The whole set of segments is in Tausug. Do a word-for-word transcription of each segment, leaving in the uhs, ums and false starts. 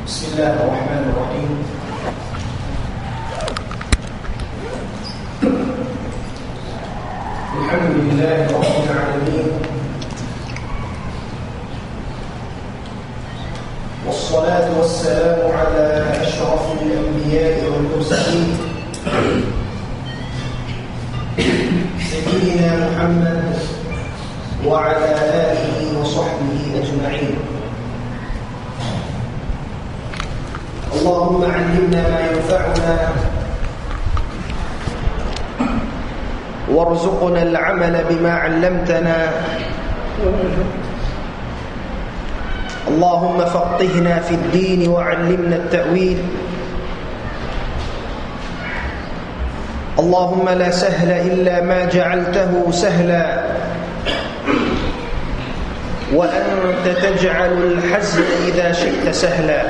بسم الله الرحمن الرحيم. الحمد لله رب العالمين. والصلاة والسلام على أشرف الأنبياء والمرسلين. سيدنا محمد وعلى آله وصحبه أجمعين. اللهم علمنا ما ينفعنا وارزقنا العمل بما علمتنا. اللهم فقهنا في الدين وعلمنا التأويل. اللهم لا سهل إلا ما جعلته سهلا وأنت تجعل الحزن إذا شئت سهلا.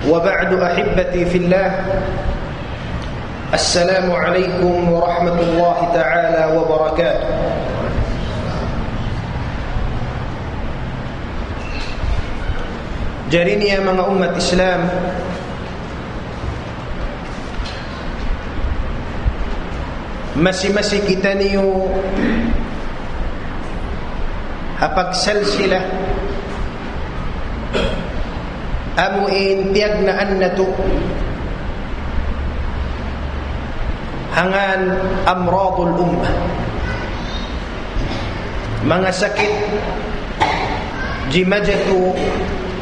وبعد، أحبتي في الله، السلام عليكم ورحمة الله تعالى وبركاته. Jari niya manga ummat Islam, masi-masi kitaniyu ha pagsalsila amu in tiyagnaan natu' ha ngan amradul ummah. Manga sakit jimajatu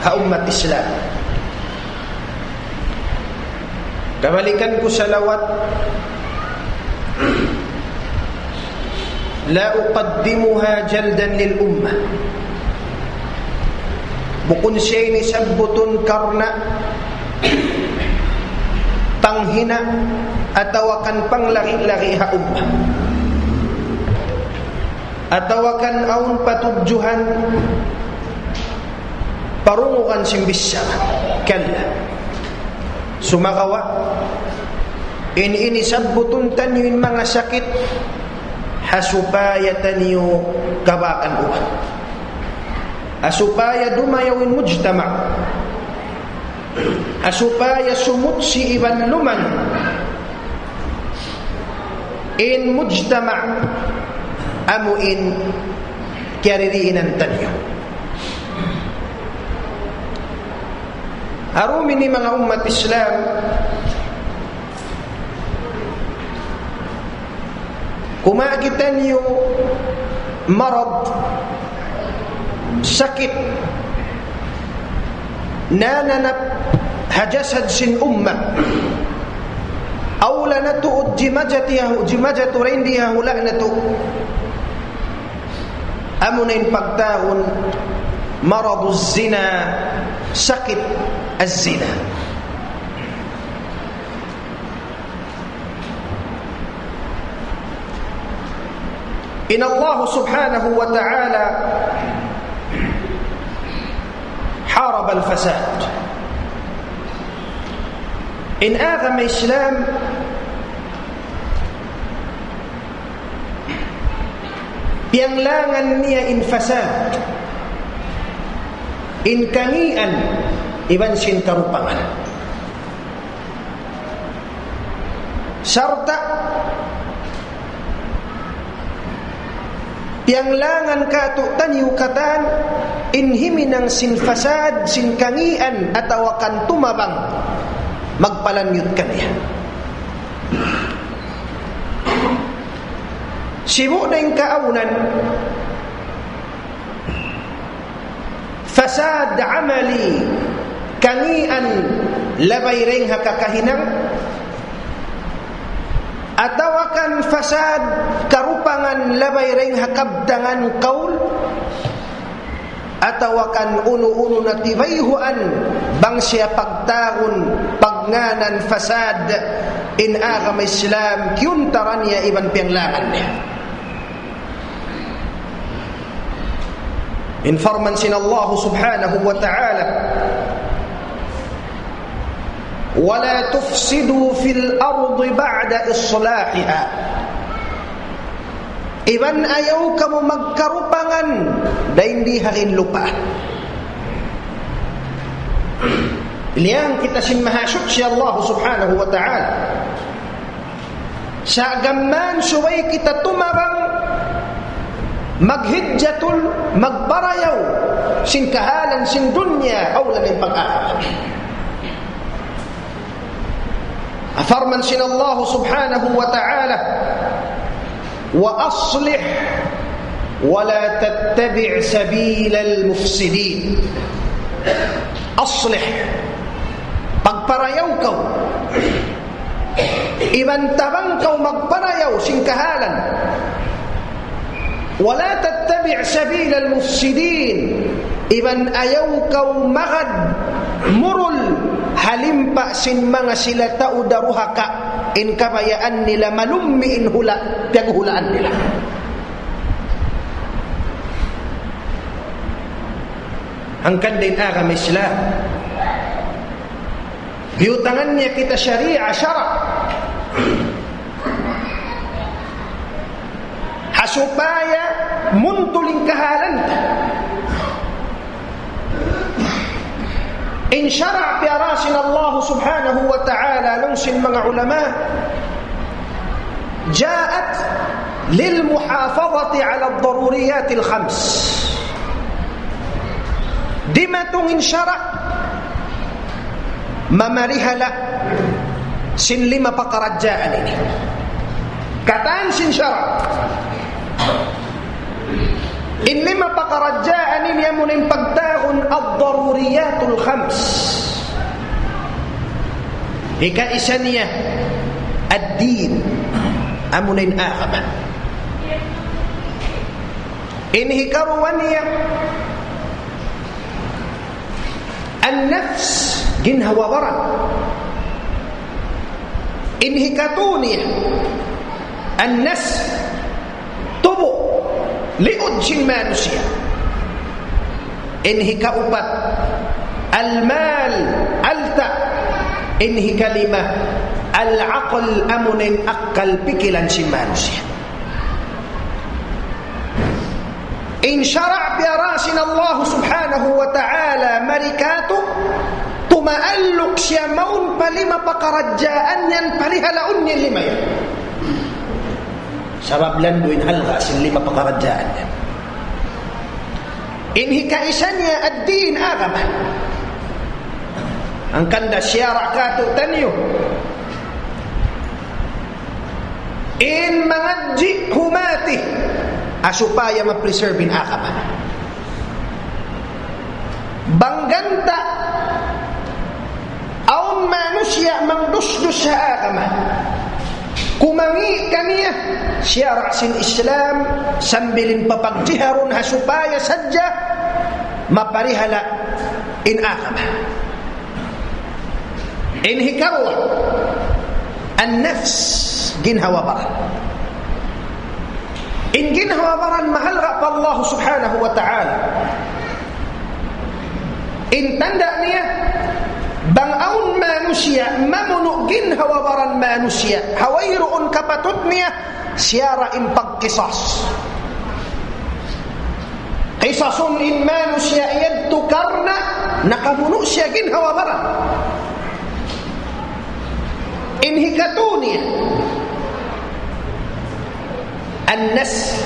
ha ummat Islam. Kabalikan ku salawat, لا أقدمها جلدا للأمة. Bukun siya ini sabbutun karna' tanghina atawa kan panglari-lari ha ummah. Atawa kan awn patudjuhan parungugan sin bichara. Kalla. Sumagawa', in ini sabbutun taniyu in manga sakit, ha supaya taniyu kabakan ubat. Ha supaya dumayaw in mujtama'. Ha supaya sumutsi iban luman in mujtama' amu in kiyaririinan taniyu. Ha dum ini manga ummat Islam, kumaagi taniyu marad, sakit, nananap ha jasad sin ummah. Awla na tuud jimajat yahu, jimajat urain di ha hula' natu'. Amu na in pagtawagun maraduz zina, sakit az-zina. In Allah subhanahu wa ta'ala harabal fasad. In agama Islam piyanglangan niya in fasad, in kangīan, iban sin karupangan. Sarta' piyanglangan kātu'niyu katan in himinang sin fasad, sin kangīan, atawa kan tumabang magpalanyut kaniya. Sibu' na in kaawnan, fasad amali, kangīan labay dayn ha kakahinang, atawa kan fasad karupangan labay dayn ha kabtangan kaul, atawa kan unu-unu na tibayhuan bang siya pagtawagun, pagngānan fasad, in agama Islam kiyuntaran niya iban piyanglangan niya. In parman sin Allah subhanahu wa ta'ala, ولا تفسدوا في الأرض بعد إصلاحها. Iban ayaw kamu magkarupangan dayn di ha lupa'. Liyang kita sin Mahasuchi Allah Subhanahu wa Ta'ala. Sa' gām mayan subay kita tumabang maghijjatul, magparayaw sin kahalan sin dunya, awla na in pag-akhirat. Parman sin Allah Subhanahu wa Ta'ala, وأصلح ولا تتبع سبيل المفسدين. أصلح. Pagparayaw kaw. Iban tabang kaw magparayaw sin kahalan. ولا تتبع سبيل المفسدين. Iban ayaw kaw magad murul ha limpa sin manga sila tau daruhaka, in kabayaan nila malummi' in hula', piyaghulaan nila. Hangkan da in agama Islam, biyutangan niya kita sharia, sara'. Ha supaya muntul in kahalan ta. In sara' piyara sin Allah Subhanahu wa Ta'ala, laung sin manga ulama, جاءت للمحافظة على الضروريات الخمس. Dimatung in sara' mamarihala' sin lima pakaradjaan ini. Katan sin sara'. In lima pakaradjaan ini amuna in pagtawagun الضروريات الخمس. Hikaisa niya, ad-din, amuna in agama. In hikaruwa niya, an-nafs, ginhawa-baran. In hikatu niya, an-nasl, tubu', liud sin manusiya'. In hikaupat, al-mal, alta'. In hikalima, al-aql, amuna in akkal, pikilan sin manusiya'. In sara' piyara sin Allah Subhanahu wa Ta'ala mari katu', tumaalluk siya mawn pa lima pakaradjaan yan, parihalaun niya in lima yan. Sabab landu' in halga' sin lima pakaradjaan yan. In hikaisa niya ad-din, agama. Hangkan da siyara' katu'taniyu in mangadji' humati, ha supaya ma-preserve in agama. Bang ganta' awn manusiya' mangdusdus ha agama, kumangi' kaniya, siyara' sin Islam, sambil in papagjiharun ha supaya sadja maparihala' in agama. In hikaruwa, an-nafs, ginhawa-baran. In ginhawa-baran mahalga' pa Allah Subhanahu wa Ta'ala. In tanda' niya, bang awn manusiya' mamunu' ginhawa-baran manusiya', ha wayruun kapatut niya, siyara' in pagqisas. Qisasun in manusiya' yadtu karna' nakabunu' siya ginhawa-baran. In hikatu niya, an-nasl,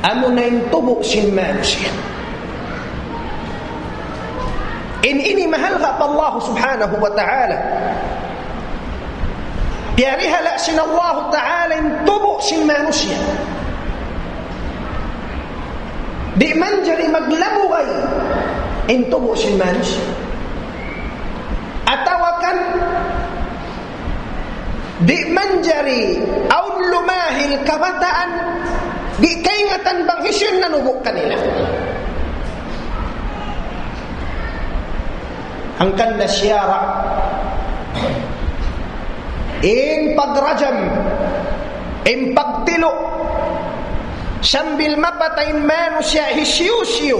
amuna in tubu' sin manusiya'. In ini mahalga' pa Allah Subhanahu wa Ta'ala. Piyarihala' sin Allah Ta'ala in tubu' sin manusiya'. Di' manjari maglabugay in tubu' sin manusiya'. Atawa kan di' manjari awn lumahil kabataan, di' kaingatan bang hisiyu in nanubu' kanila. Hangkan da siyara' in pagrajam, in pagtilu', sambil mapatay in manusiya' hisiyu-siyu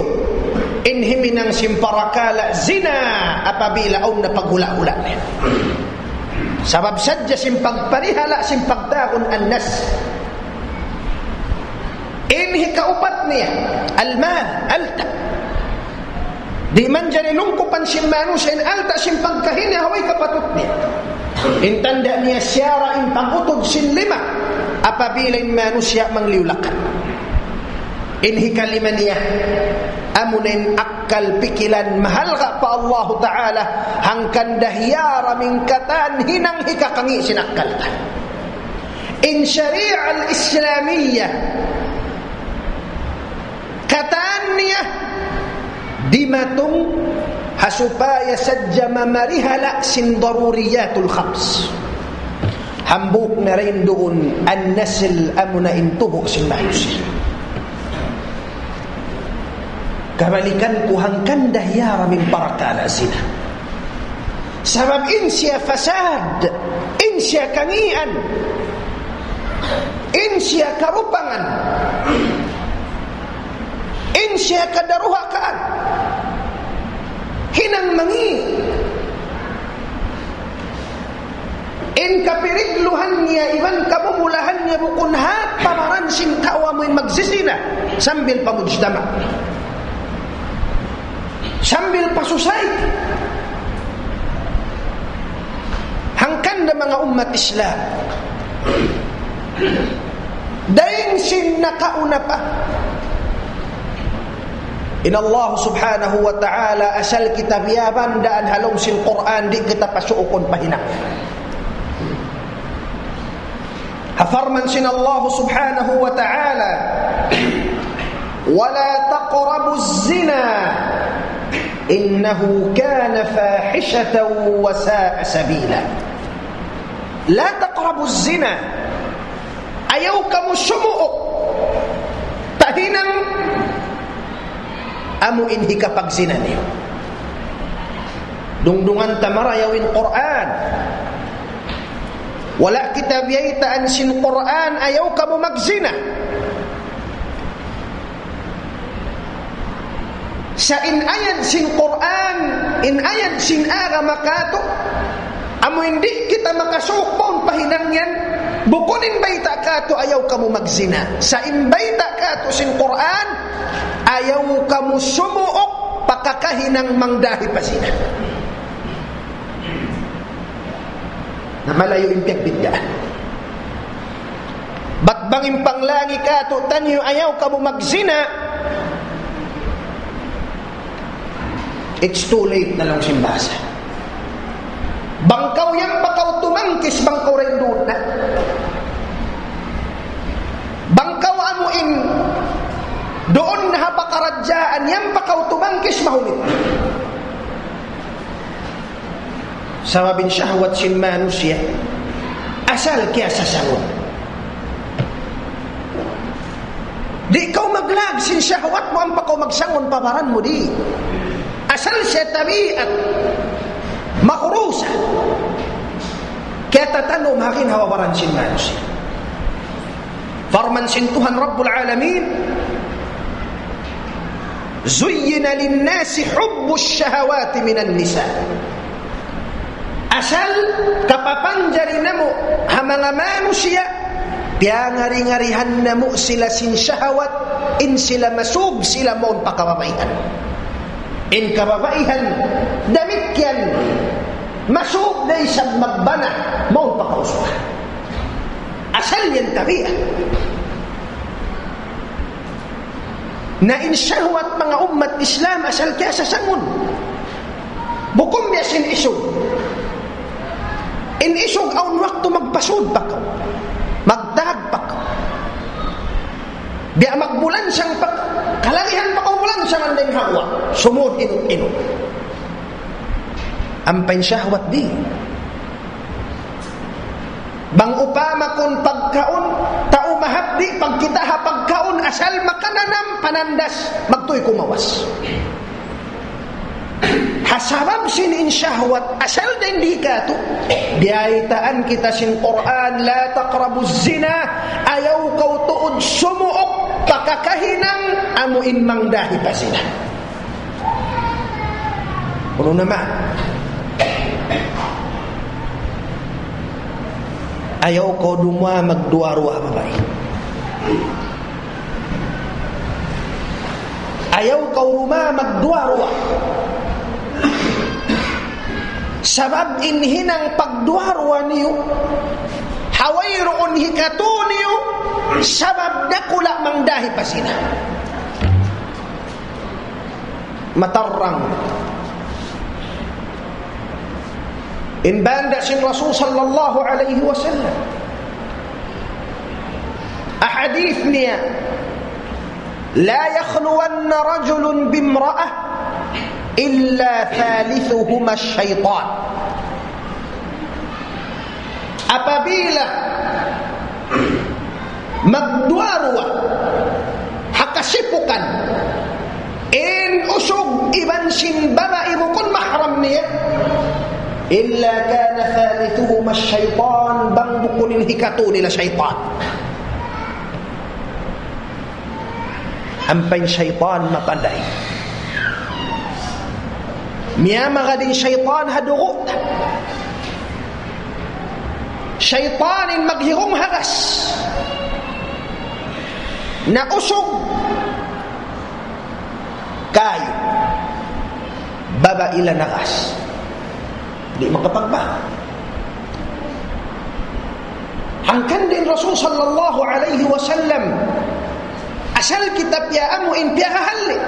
in himinang sin parakala' zina apabila awn na paghula'-hula' niya. Sabab sadja sin pagparihala' sin pagtawagun an-nasl. In hikaupat niya, al-mal, alta'. Di' manjari lungkupan sin manusiya' in alta' sin pagkahi niya ha way kapatut niya. In tanda' niya siya ra in pag-utud sin lima apabila in manusiya' mangliyulakan. In hikalima niya, amuna in akkal pikilan mahalga' pa Allahu Ta'ala, hangkan da hiyaram in katan hinang hikakangi' sin akkal ta. In Sharia al-Islamiyya, katan niya dimatung ha supaya sadja mamarihala sin daruriyatul khams. Hambuuk na dayn duun an-nasl, amuna in tubu' sin manusiya'. Kabalikan ku, hangkan da hiyaram in parakala' zina. Sabab in siya fasad, in siya kangian, in siya karupangan, in siya kadaruhakaan, hinang mangi'. In kapirigluhan niya iban kamumulahan niya bukun hat pa baran sin tau amu in magzizina sambil pa mujtama', sambil pa society. Hangkan da manga ummat Islam, dayn sin nakauna pa, in Allah subhanahu wa ta'ala asal kita biyabandaan ha lawm sin Qur'an, di' kita pasuukun pa hinang. Ha parman sin Allah subhanahu wa ta'ala, ولا تقربوا الزنا إنه كان فاحشة وساء سبيلا. لا تقربوا الزنا. Ayaw kamu sumuuk pa hinang amu in hikapagzina niyu. Dungdungan ta marayaw in Qur'an. Wala' kita biyaytaan sin Qur'an, ayaw kamu magzina. Sa' in ayat sin Qur'an, in ayat sin agama katu', amu in di' kita makasuuk pa hinang yan, bukun in bayta' katu', ayaw kamu magzina. Sa' in bayta' katu' sin Qur'an, ayaw kamu sumuuk pa kakahinang mangdahi pa zina. Na malayu' in piyagbiddaan. Bat bang in panglangi katu' taniyu ayaw kamu magzina, it's too late na laung sin bahasa. Bang kaw yan pa kaw tumangkis, bang kaw rinduun na. Bang kaw amu in duun na ha pakaradjaan, yan pa kaw tumangkis, mahunit. Sabab in shahwat sin manusiya' asal kiyasasangun. Di' kaw maglag sin shahwat mu ampa kaw magsangun pa baran mu, di'. Asal siya tabiat makurusa. Kiyatatanum ha ginhawa-baran sin manusiya'. Parman sin Tuhan Rabbul Alamin, زين للناس حب الشهوات من النساء. Asal kapapanjari namu' ha manga manusiya', piyangari-ngarihan namu' sila sin shahwat, in sila masub sila mawn pa kababaihan. In kababaihan damikkiyan masub da isab magbana mawn pa kausuhan. Asal yan tabiat. Na in shahwat manga ummat Islam asal kiyasasangun. Bukun biya' sin isug. In isug awn waktu magpasud pa kaw. Magdag pa kaw. Biya' magbulansang pa kaw. Kalagihan pa kaw bulansang anday hawa. Sumud inut-inut. Ampa in shahwat di'. Bang upama kun pagkaun, tau mahapdi', pagkita' ha pagkaun, asal makananam panandas, magtuy kumawas. Ha sabab sin in shahwat, asal dayn di katu', biyaytaan kita sin Qur'an, لا تقربوا الزنا, ayaw kaw tuud sumuuk pa kakahinang amu in mangdahi pa zina. Unu na man? Ayaw kaw duma magduwa-ruwa babai. Ayaw kaw duma magduwa-ruwa. Sabab in hinang pagduwa-ruwa niyu, ha wayruun hikatu niyu, sabab dakula' mangdahi pa zina. Matarrang. In banda' sin Rasul sallallahu alayhi wasallam. Ha hadith niya, لا يخلون رجل بامرأة إلا ثالثهما الشيطان. Apabila magduwa-ruwa ha kasipukan, in usug iban sin babai bukun mahram niya, إلا كان ثالثهما الشيطان, bang bukun in hikatu nila saytan. Ampa in saytan mapanday. Miyamagad in saytan ha dugu'. Saytan in maghirung ha gas. Na usug kayu. Babai la nagas. Di' makapagbaha. Hangkan in Rasul sallallahu alayhi wasallam, asal kita piyaamu in piyahahalli'.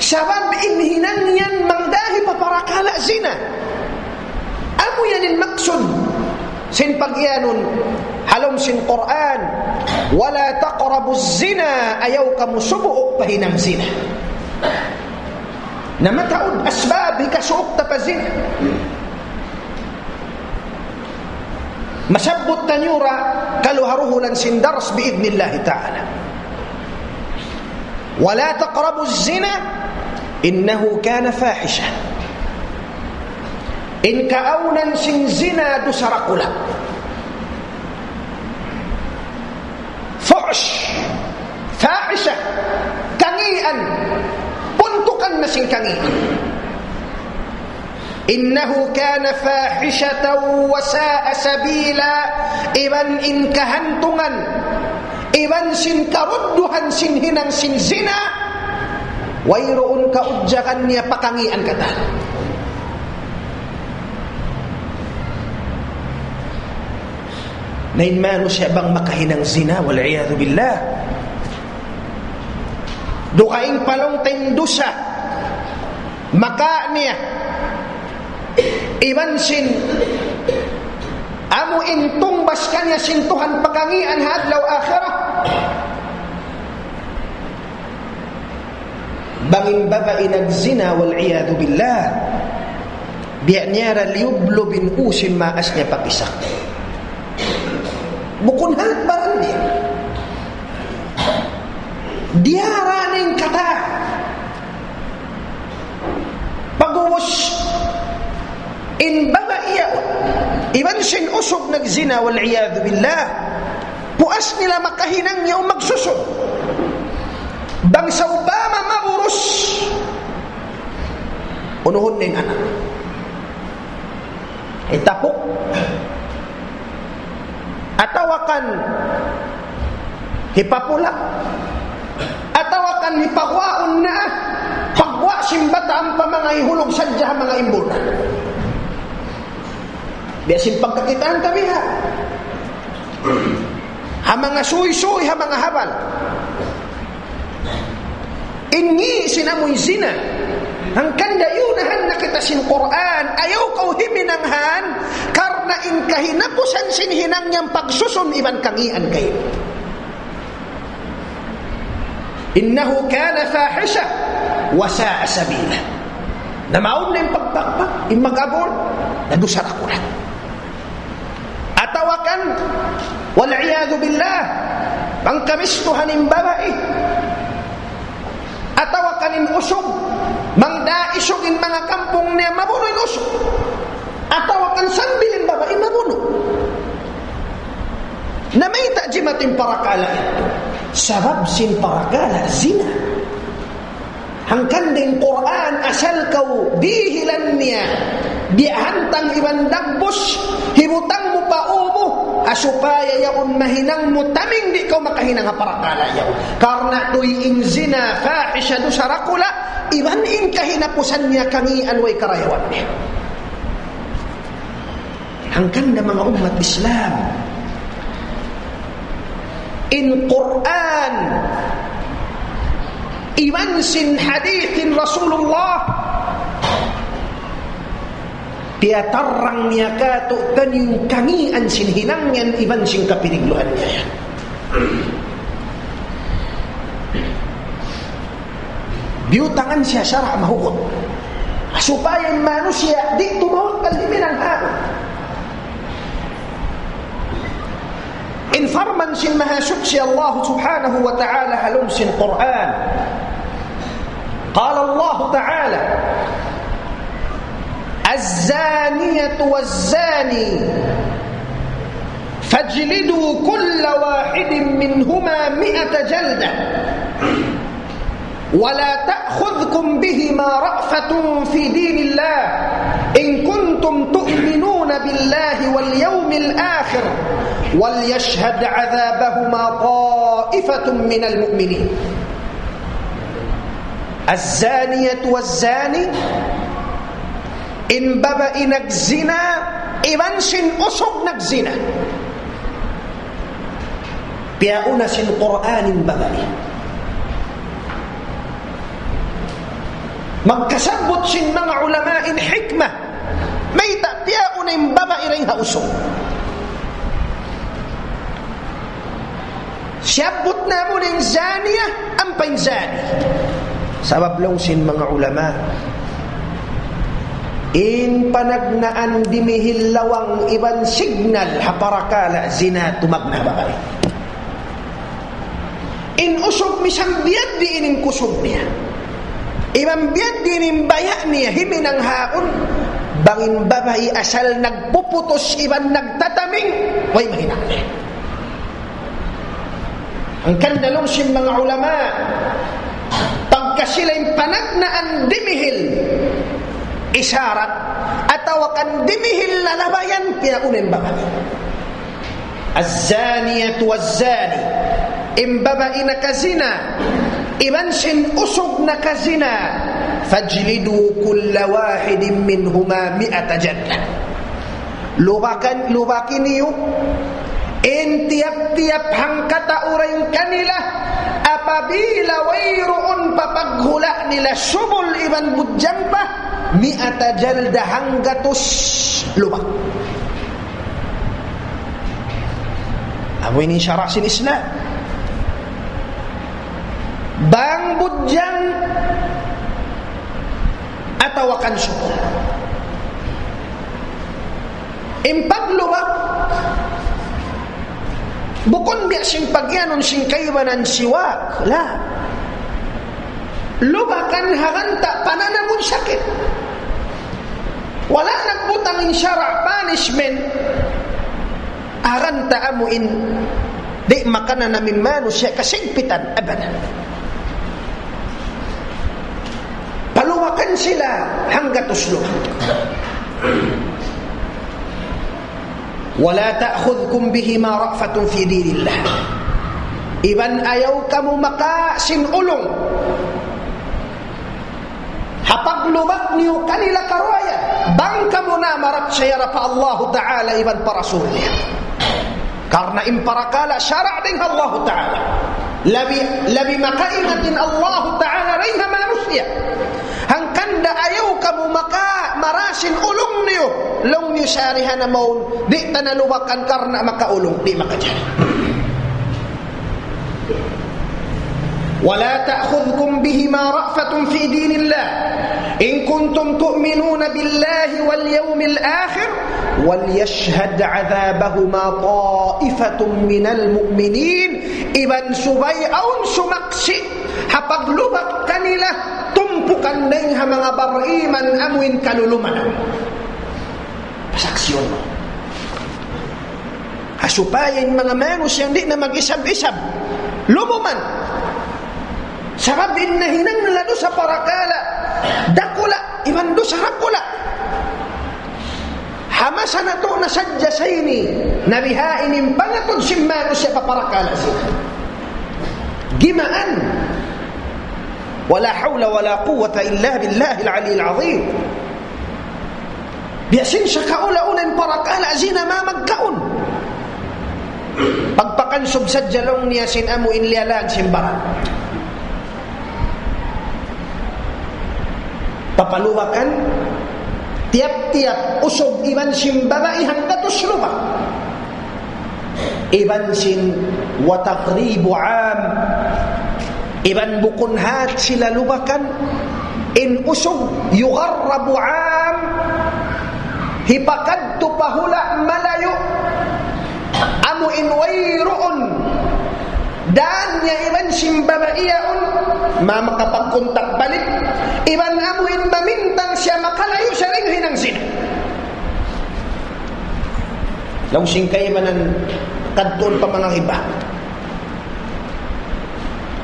Sabab in hinang yan mangdahi pa parakala' zina. Amu yan in maksud sin pag-iyanun ha lawm sin Qur'an, ولا تقربوا الزنا, ayaw kamu subuuk pa hinang zina. Na mataud asbab hikasuuk ta pa zina. Masabbut taniyu ra kalu ha duhulan sin dars bi'idhnillahi ta'ala. ولا تقربوا الزنا إنه كان فاحشة. In kaawnan sin zina dusa dakula'. Fuhsh. Fahisha. Kangian. Puntukan na sin kangian. إنه كان فاحشة وساء سبيلا. Iban in kahantungan, iban sin karudduhan sin hinang sin zina, wayruun kaudjakan niya pa kangian katan. Na in manusiya' bang makahinang zina, والعياذ بالله, dugaing pa lawm ta in dusa, maka niya, iban sin amu in tungbas kaniya sin Tuhan pa kangian ha adlaw akhirat. Bang in babai nagzina, والعياذ بالله, biya' niya ra liyublub in u sin maas niya pa pisak. Bukun hangbaran niya. Diyara na in kata. Pag'ubus, in babai yaun, iban sin usug nagzina, والعياذ بالله, puas nila makahinang yaun magsusun. Bang sawpama maurus, unuhun na in anak. Hitapuk. Atawa kan hipapula'. Atawa kan hipaguwaun na. Pagguwa' sin bata' ampa manga hihulug sadja ha manga imbul na. Biya' sin pagkakitaan ta biha'. Ha manga suysuy, ha manga habal. In ngi' sin amuin zina. Hangkan da iyunahan na kita sin Qur'an, ayaw kaw himinanghan, karna' in kahinapusan sin hinang yan pagsusun iban kangian kaymu. إنه كان فاحشة وساء سبيلا. Na mawn na in pagpakpak, in mag-abort, na dusa dakula'. Atawa kan, والعياذ بالله, bang kabistuhan in babai. Atawa kan in usug, bang da isug in manga kampung niya, mabunu' in usug. Atawa kan sambil in babai, mabunu'. Na mayta' jimat in parakala' yadtu? Sabab sin parakala' zina. Hangkan da in Qur'an asal kaw dihilan niya, diyahantang iban dagbus, hibutang mu pa ubu, ha supaya yaun mahinang mu taming di' kaw makahinang ha parakala' yaun. Karna' tuy in zina, fahi- Siya dusa dakula', iban in kahinapusan niya kangīan way karayawan niya. Hangkan da manga ummat Islam, in Qur'an, iban sin hadith in Rasulullah, piyatarrang niya kātu'niyu in kangīan sin hinang niya iban sin kapiligruhan niya yan. Biyutangan siya sara' mahugut. Supaya in manusiya' di' tumawakkal himinang haun. In parman sin Mahasuchi Allah Subhanahu wa Ta'ala ha lawm sin Qur'an. قال الله تعالى: الزانية والزاني فاجلدوا كل واحد منهما مائة جلدة ولا تأخذكم بهما رأفة في دين الله إن كنتم تؤمنون بالله واليوم الآخر وليشهد عذابهما طائفة من المؤمنين. الزانية والزاني, in babai nagzina, iban sin usug nagzina. Piyauna sin Qur'an in babai. Magkasabbut sin manga ulama in hikmah. Mayta' piyauna in babai dayn ha usug? Siyabbut namu' in zaniya, ampa in zani. Sabab laung sin manga ulama, in panagnaan dimihil lawang iban signal ha parakala' zina tumagna' babai. In usug misan biya' diin in kusug niya, iban biya' diin in baya' niya himinang haun, bang in babai asal nagpuputus iban nagtataming, way mahinang niya. Hangkan da laung sin manga ulama, pagka sila in panagnaan dimihil, isharat, atawa kan dimihil lalabayan, piyauna in babai. الزانية والزاني, in babai nakazina, iban sin usug nakazina, فاجلدوا كل واحد منهما مائة جلدة. Lubakan, lubaki niyu in tiyap-tiyap hangkatau dayn kanila, apabila wayruun pa paghula' nila subul iban budjang pa, مائة جلدة, hanggatus lubak. Amu ini sara' sin Islam. Bang budjang atawa kan subul. In paglubak, bukun biya' sin pagiyanun sin kaibanan siwak. La. Lubakan ha ganta' pananamun sakit. Wala' nagbutang in sara' punishment. Ha ganta' amu in di' makananam in manusiya' kasigpitan. Abadan. Palubakan sila hanggatus lubak. ولا تأخذكم بهما رأفة في دين الله. Iban ayaw kamu maka sin ulung ha paglubak niyu kanila karuwayan, bang kamu na marap siya pa Allahu Ta'ala iban pa Rasul niya. Karna' in parakala' sara' dayn ha Allahu Ta'ala. Labi, labi makaingat in Allahu Ta'ala dayn ha manusiya'. Hangkan da ayaw kamu maka mara sin ulung niyu. Laung niyu sari ha namaun, di' ta na lubakan karna' makaulung, di' makajari. ولا تأخذكم بهما رأفة في دين الله إن كنتم تؤمنون بالله واليوم الآخر وليشهد عذابهما طائفة من المؤمنين. Iban subay awn sumaksi' ha paglubak kanila tumpukan dayn ha manga bariman amuin kalulumanan. Pasaksiyun mu. Ha supaya in manga manusiya' di' na mag-isab-isab. Lumuman. Sabab in nahinang nila dusa parakala' dakula', iban dusa dakula'. Ha masa natu' na sadja sa ini, na bihaini in pangatud sin manusiya' pa parakala' sila. Gimaan. ولا حول ولا قوة إلا بالله العلي العظيم. Biya' sin sakaula-ula in parakala' zina mamagkaun. Pagpakansub sadja laung niya sin amu in liyalag sin baran. Papalubakan, tiyap-tiyap usug iban sin babai hanggatus lubak. Iban sin وتغريب عام. Iban bukun hat sila lubakan, in usug يغرب عام. Hipakadtu pa hula' malayu'. Amu in wayruun dān niya iban sin babai yaun, ma-, makapagkontak balik. Iban amu in mamintang siya makalayu' siya dayn ha hinang zina. Laung sin kaibanan kadtuun pa manga riba.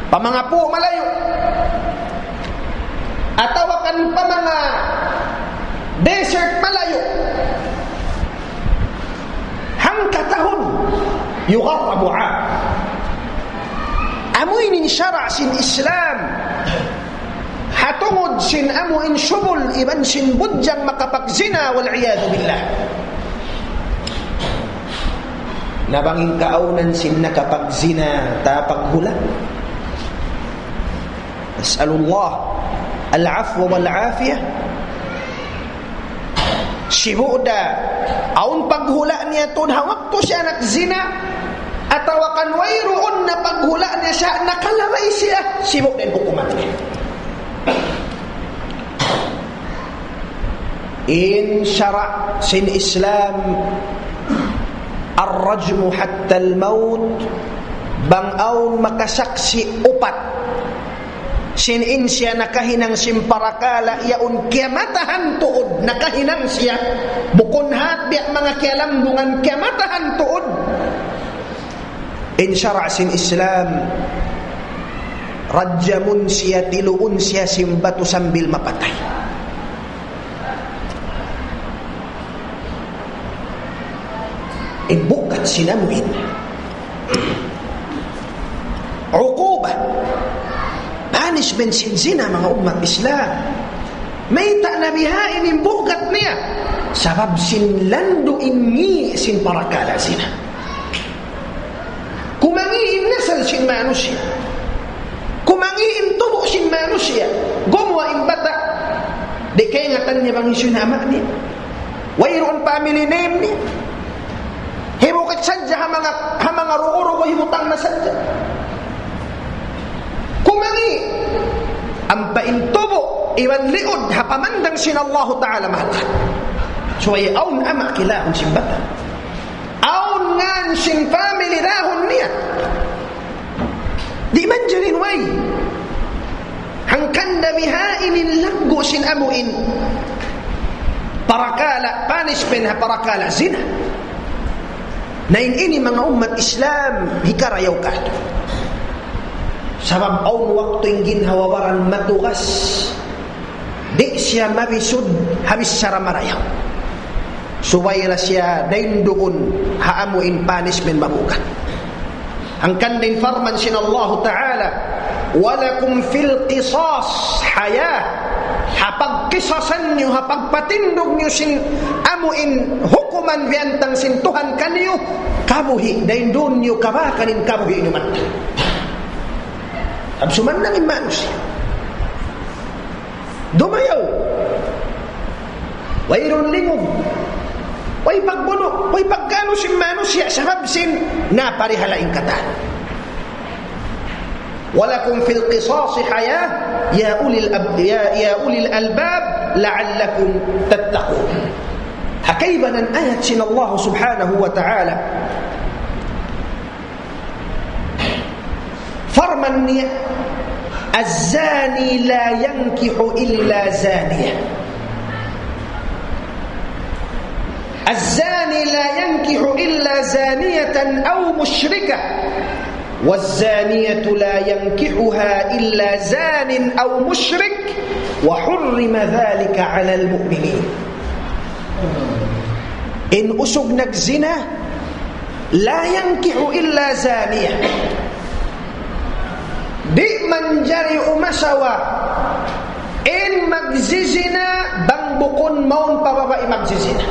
Pa manga pū' malayu'. Atawa kan pa manga desert malayu'. Hangkatahun, يغرب عام. Amu ini in sara' sin Islam. Ha tungud sin amu in subul iban sin budjang makapagzina, والعياذ بالله. Na bang in kaawnan sin nakapagzina, ta paghula'. نسأل الله العفو والعافية. Sibu' da, awn paghula' niya tuud ha waktu siya nagzina, atawa kan wayruun na paghula' niya siya, nakalabay siya, sibu' da in hukuman niya. In sara' sin Islam, الرجم حتى الموت, bang awn makasaksi' upat, sin in siya nakahinang sin parakala' yaun kiyamatahan tuud, nakahinang siya, bukun hat biya' manga kiyalambungan, kiyamatahan tuud. In sara' sin Islam, rajamun siya, tiluun siya sin batu sambil mapatay. In bugat sin amu in uquba, punishment sin zina, manga ummat Islam. Mayta' na bihaini in bugat niya? Sabab sin landu' in ngi' sin parakala' zina. Kumangi' in nasal sin manusiya'. Kumangi' in tubu' sin manusiya'. Gumuwa' in bata', di' kaingatan niya bang hisiyu in ama' niya. Wayruun family name niya. Hibukit sadja ha manga, ha manga rugu-rugu hibutang na sadja. Kumangi', ampa in tubu' iban liud ha pamandang sin Allahu Ta'ala mahal. Subay awn ama' kilahun sin bata'. Awn ngan sin family dahun niya. Di' manjari in way. Hangkan da bihaini in laggu' sin amu in parakala', punishment ha parakala' zina. Na in ini manga ummat Islam, hikarayaw katu'. Sabab awn waktu in ginhawa baran matugas. Di' siya mabisud ha bichara marayaw. Subay ra siya dayn duun ha amu in punishment mabugat. Hangkan da in parman sin Allahu Ta'ala, ولكم في القصاص حياة. Ha pagkisasan niyu, ha pagpatindug niyu sin amu in hukuman biyantang sin Tuhan kaniyu, kabuhi', dayn duun niyu kabakan in kabuhi' niyu mattan. Sabab sumannang in manusiya'. Dumayaw. Wayruun lingug. Way pagbunu', way pagkanu sin manusiya' sabab sin naparihala' in katan. ولكم في القصاص حياة يا أولي الأب-، يا، يا أولي الألباب لعلكم تتقون. Ha kaibanan ayat sin Allah subhanahu wa ta'ala. Parman niya, الزاني لا ينكح إلا زانية. الزاني لا ينكح إلا زانية أو مشركة، والزانية لا ينكحها إلا زان أو مشرك، وحرم ذلك على المؤمنين. In usug nagzina, لا ينكح إلا زانية. Di' manjari umasawa in magzizina bang bukun mawn pa babai magzizina.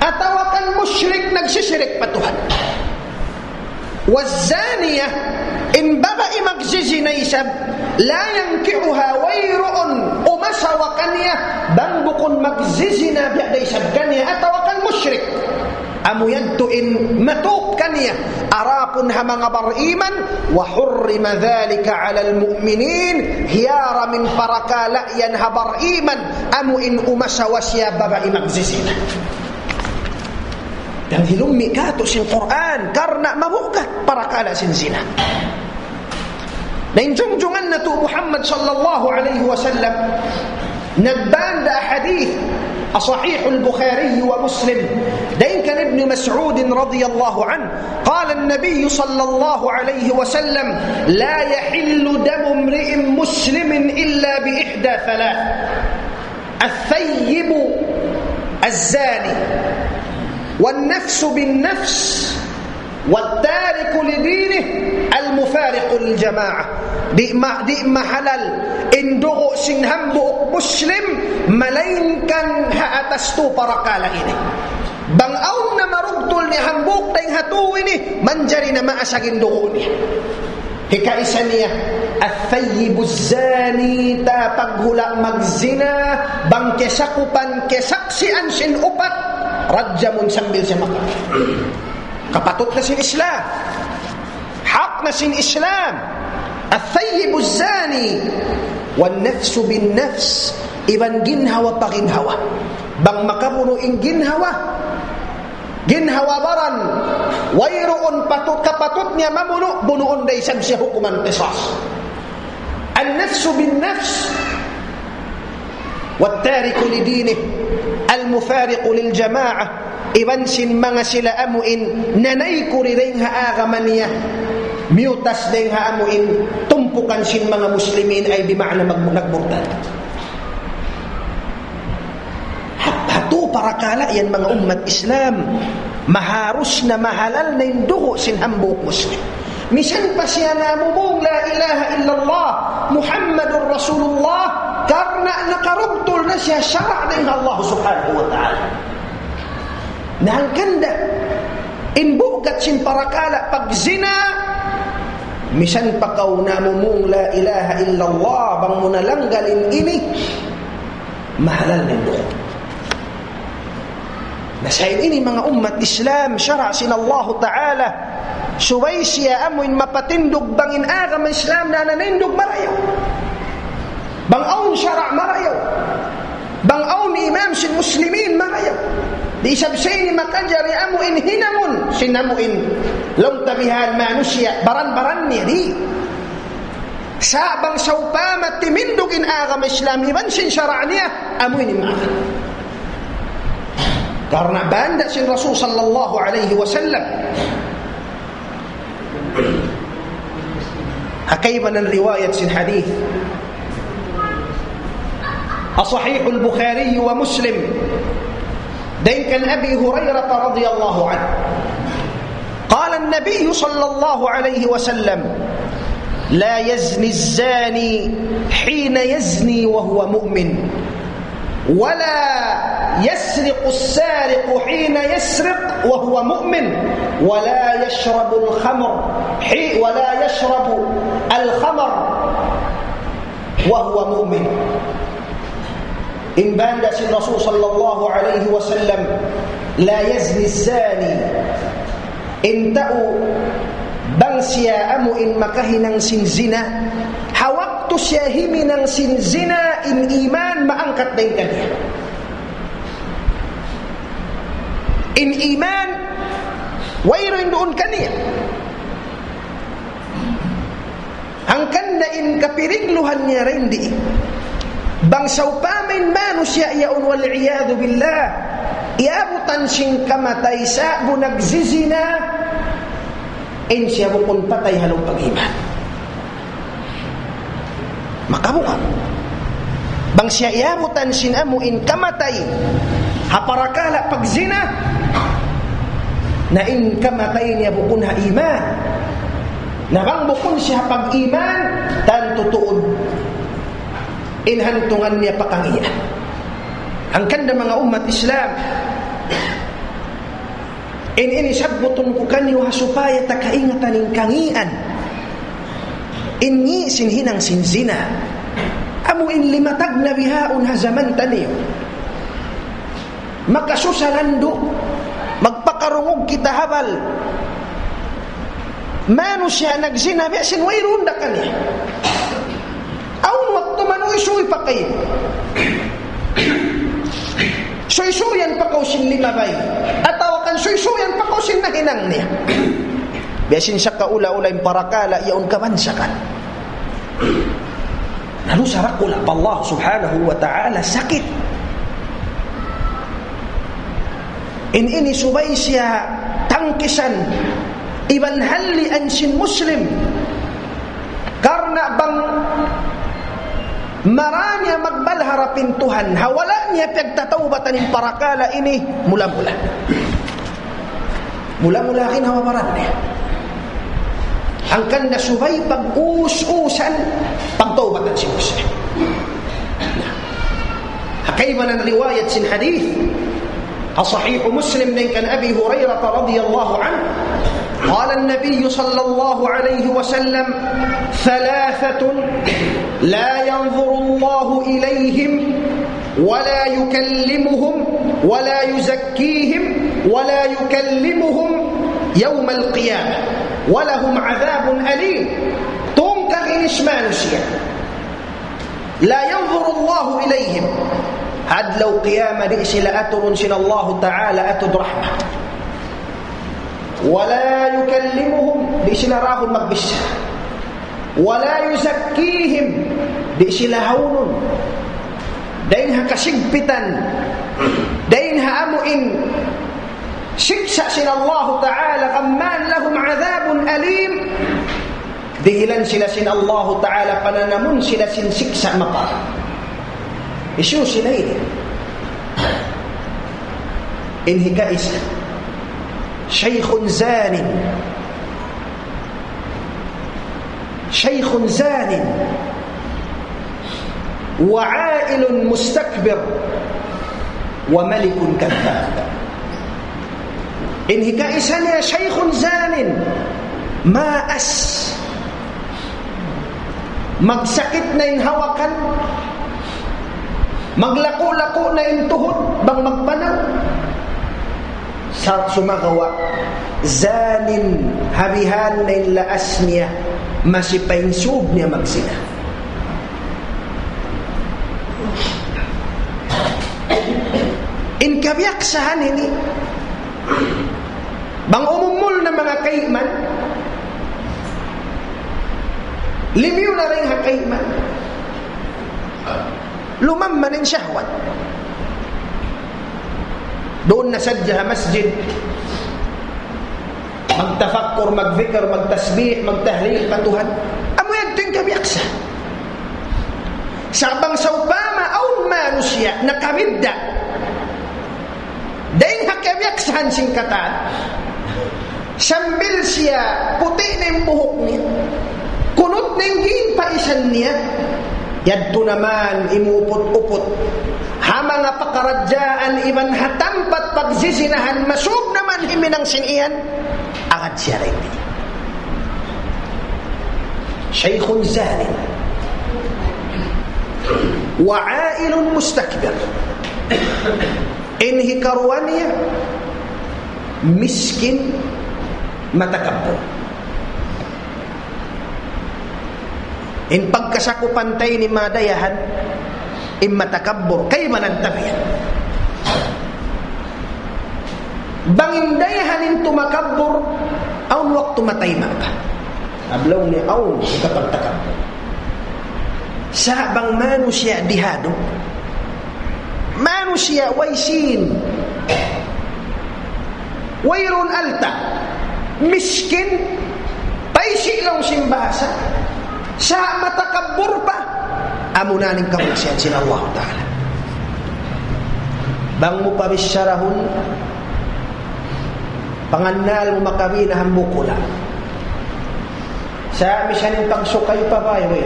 Atawa kan mushrik nagsishirik pa Tuhan. والزانية, in babai magzizina isab, لا ينكحها, wayruun umasawa kaniya bang bukun magzizina biya' da isab kaniya atawa kan mushrik. Amu yadtu in matup kaniya, adapun ha manga bariman, وحرم ذلك على المؤمنين, hiyaram in parakala' yan ha bariman, amu in umasawa siya babai magzizina. Dayn ha lawm katu' sin Qur'an, karna' mabugat parakala' sin zina. Na in jungjungan natu' Muhammad sallallahu alayhi wasallam, nagbanda hadith, Sahih al-Bukhari wa Muslim, dayn kan Ibn Mas'ud radiyallahu anhu, قال النبي صلى الله عليه وسلم: لا يحل دم امرئ مسلم إلا بإحدى ثلاث: الثيب الزاني، والنفس بالنفس، والتارك لدينه، المفارق للجماعة. Di' ma-, di' mahalal in dugu' sin hambuuk Muslim, malaingkan ha atas tu parakala' ini. Bang awn na marugtul niya hambuuk dayn ha tu ini, manjari na maasag in dugu' niya. Hikaisa niya, الثيب الزاني, tapaghula' magzina, bang kiyasakupan, kiyasaksian sin upat, رجم, sambil siya makapatay. Kapatut na sin Islam. Hak na sin Islam. الثيب الزاني، والنفس بالنفس, iban ginhawa pa ginhawa. Bang makabunu' in ginhawa, ginhawa baran, wayruun patut, kapatut niya mabunu', bunuun da isab siya hukuman qisas. النفس بالنفس، والتارك لدينه، المفارق للجماعة, iban sin manga sila amu in nanaykuri dayn ha agama niya, miyutas dayn ha amu in tumpukan sin manga Muslimin, ay bima'na mag-, nagmurtad. Hat-, hatu parakala' yan manga ummat Islam. Maharus na mahalal na in dugu' sin hambuuk Muslim. Misan pa siya namung لا إله إلا الله محمد رسول الله, karna' nakarugtul na siya sara' dayn ha Allah Subhanahu wa Ta'ala. Na hangkan da, in bugat sin parakala' pagzina, misan pa kaw namung لا إله إلا الله, bang mu nalanggal in ini, mahalal na in dugu'. Na sa' in ini manga ummat Islam, sara' sin Allahu Ta'ala, subay siya amu in mapatindug bang in agama Islam na nanindug marayaw. Bang awn sara' marayaw. Bang awn imam sin Muslimin marayaw. Di' isab sa' ini makajari amu in hinangun sin amu in laung ta bihan manusiya', baran-baran niya, di'. Sa' bang sawpama timindug in agama Islam iban sin sara' niya, amu ini mahalal. Karna' banda sin Rasul sallallahu alayhi wasallam. Ha kaibanan riwayat sin hadith. Sahih al-Bukhari wa Muslim. Dayn kan Abi Hurairah radiyallahu anhu. قال النبي صلى الله عليه وسلم: لا يزني الزاني حين يزني وهو مؤمن، ولا يسرق السارق حين يسرق وهو مؤمن، ولا يشرب الخمر حي-، ولا يشرب الخمر وهو مؤمن. In banda sin Rasul sallallahu alayhi wasallam, لا يزني الزاني. In tau bang siya amu in makahinang sin zina, ha waktu siya himinang sin zina, in iman maangkat dayn kaniya. In iman wayruun duun kaniya. Hangkan da in kapirigluhan niya dayn di. Bang sawpama in manusiya' yaun, والعياذ بالله, iyabutan sin kamatay sa'bu nagzizina, in siya bukun patay ha lawm pag-iman. Makabuka. Bang siya iyabutan sin amu in kamatay ha parakala' pagzina, na in kamatay niya bukun ha iman. Na bang bukun siya pag-iman, tantu tuud in hantungan niya pa kangīan. Hangkan da manga ummat Islam, in ini sabbutun ku kaniyu ha supaya ta kaingatan in kangīan. In ngī' sin hinang sin zina, amu in limatag na bihaun ha jaman taniyu. Makasusa landu', magpakarungug kita ha bal. Manusiya' nagzina, biya' sin wayruun da kaniya. Awn waktu manusiya' pa kaymu. Suysuyan pa kaw sin limabay. Atawa kan suysuyan pa kaw sin nahinang niya. Biya' sin sakaula-ula in parakala' yaun kabansakan. Na dusa dakula' pa Allah Subhanahu wa Ta'ala, sakit. In ini subay siya tangkisan iban hallian sin Muslim. Karna' bang marā niya magbal harap in Tuhan, ha wala' niya piyagtatawbatan in parakala' ini mula-mula. Mula-mula kin hawa baran niya. Hangkan da subay pag-us-usan, pagtawbatan sin Muslim. Ha kaibanan riwayat sin hadith, ha Sahih Muslim dayn kan Abi Hurairah radiyallahu anhu, قال النبي صلى الله عليه وسلم: ثلاثة لا ينظر الله إليهم ولا يكلمهم ولا يزكيهم ولا يكلمهم يوم القيامة ولهم عذاب أليم. Tungka' ginis manusiya'. لا ينظر الله إليهم. Ha adlaw qiyamah di' sila aturun sin Allahu Ta'ala atud rahmat. ولا يكلمهم, di' sila rahun magbichara. ولا يزكيهم, di' sila hawnun. Dayn ha kasigpitan, dayn ha amu in siksa' sin Allahu Ta'ala, كمان لهم عذاب أليم. Dihilan sila sin Allahu Ta'ala, pananamun sila sin siksa' mapal. Hisiyu sila ini? In hikaisa, شيخ زان. شيخ زان وعائل مستكبر وملك كذاب. In hikaisa niya, شيخ زان, maas. Magsakit na in hawakan. Maglaku'-laku' na in tuhud, bang magpanaw. Sa-, sumagawa', زان, ha bihan na in laas niya, masi pa in sūb niya magzina. In kabiyaksahan ini, bang umumul na manga kaiman, limiyu na dayn ha kaiman. Lumamma in shahwat. Duun na sadja ha masjid. Magtafakkur, magdhikr, magtasbih, magtahlil pa Tuhan. Amu yan in kabiyaksa. Sa' bang sawpama awn manusiya' nakabidda'. Dayn ha kabiyaksahan sin katan, sambil siya puti' na in buhuk niya, kunut na in ginpaisan niya, yadtu naman imuput-uput ha manga pakaradjaan iban ha tampat pagzizinahan, masūb naman himinang sin iyan, agad siya dayn di. شيخ زان وعائل مستكبر. In hikaruwa niya, miskin, matakabbur. In pagkasakupan ta ini manga dayahan, in matakabbur, kaibanan tabiat. Bang in dayahan in tumakabbur, awn waktu matayma' pa. Ablaw niya awn hikapagtakabbur. Sa' bang manusiya' dihadu, manusiya' way sīn, wayruun alta', miskin, paysi' laung sin bahasa, sa' matakabbur pa, amuna in kamuksian sin Allah Ta'ala. Bang mu pabichara hun, pangannal mu makabina hambuuk hula'. Sa' misan in pagsukay pa bay, way.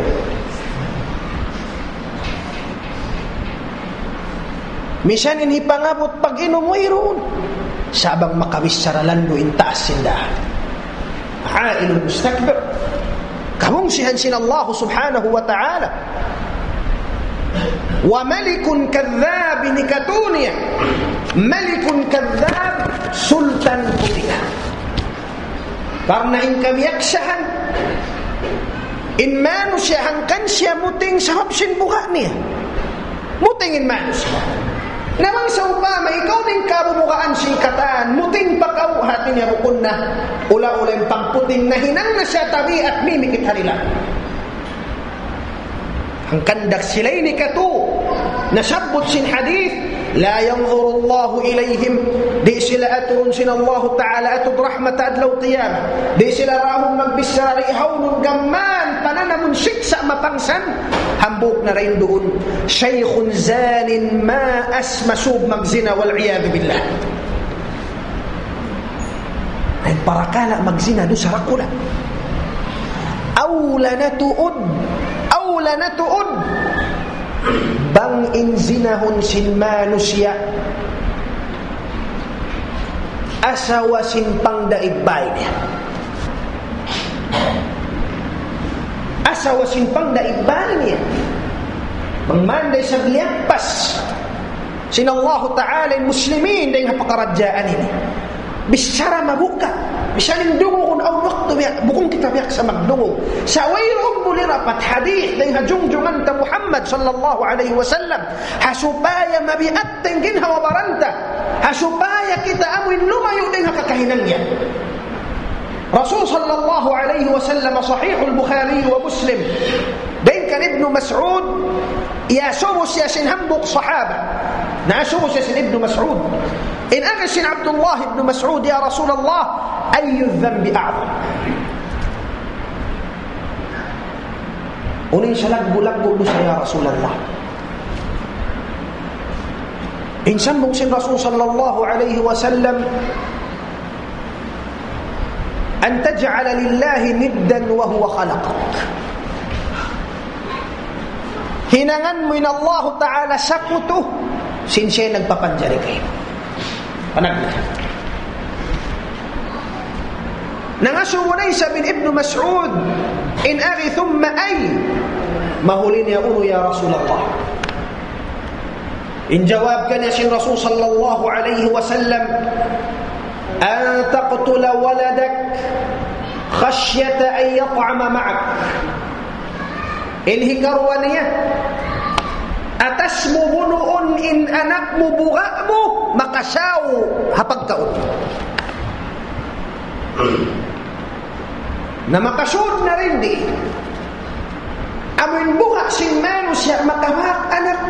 Misan in hipangabut pag-inum, wayruun. Sa' bang makabichara landu' in taas sin dān. Ailun mustakbir. Kabungsihan sin Allah subhanahu wa ta'ala. Wa malikun kadhdhab, ini katu' niya. Malikun kadhdhab, sultan puting. Karna' in kabiyaksahan, in manusiya' hangkan siya muting sabab sin buga' niya. Muting in manusiya'. Na bang sawpama ikaw in kabubugaan sin katan, muting pa kaw, hati niya bukun na, ula-ula in pagputing, nahinang na siya tabiat mimikit ha dila'. Hangkan da sila ini katu', nasabbut sin hadith, لا ينظر الله إليهم, di' sila aturun sin Allahu Ta'ala atud rahmat adlaw qiyamah, di' sila raun magbichara, di' haunun gam mayan, pananamun siksa' mapangsan, hambuuk na dayn duun, شيخ زان ما أسمى, sub magzina, والعياذ بالله. Ay, parakala' magzina dusa dakula'. Awla na tuud, awla na tuud. Bang in zinahun sin manusiya', asawa sin pangdaig bay niya. Asawa sin pangdaig bay niya. Bang man da isab liyappas sin Allahu Ta'ala in muslimin dayn ha pakaradjaan ini. Bichara mabuka'. Misan in dungugun awn waktu biya', bukun kita biyaksa magdungug. Sa' wayruun buli rapat hadith dayn ha jungjungan ta Muhammad sallallahu alayhi wasallam. Ha supaya mabiat in ginhawa-baran ta. Ha supaya kita amuin lumayu' dayn ha kakahinang niya. Rasul sallallahu alayhi wasallam, Sahihul Bukhari wa Muslim. Dayn kan Ibnu Mas'ud, iyasubu siya sin hambuuk sahaba. Naasubu siya sin Ibnu Mas'ud. In agi sin Abdullah ibnu Mas'ud, "Ya Rasulullah, ayyu dhanbi a'zam?" Unu in salaggu'-laggu' dusa, ya Rasulullah? In sambung sin Rasul sallallahu alayhi wasallam, أن تجعل لله ندا وهو خلقك. Hinangan mu in Allahu Ta'ala sakutu, sin siya nagpapanjari kaymu. Panagna. Nangasubu na isab in Ibnu Mas'ud, in agi, ثم أي؟ Mahuli niya unu, ya Rasulullah? In jawab kaniya sin Rasul sallallahu alayhi wasallam, أن تقتل ولدك خشية أن يطعم معك. In hikaruwa niya, atas mu bunuun in anak mu, buga' mu, makasaw ha pagkaun. Na makasud na dayn di. Amu in buga' sin manusiya' makabak anak.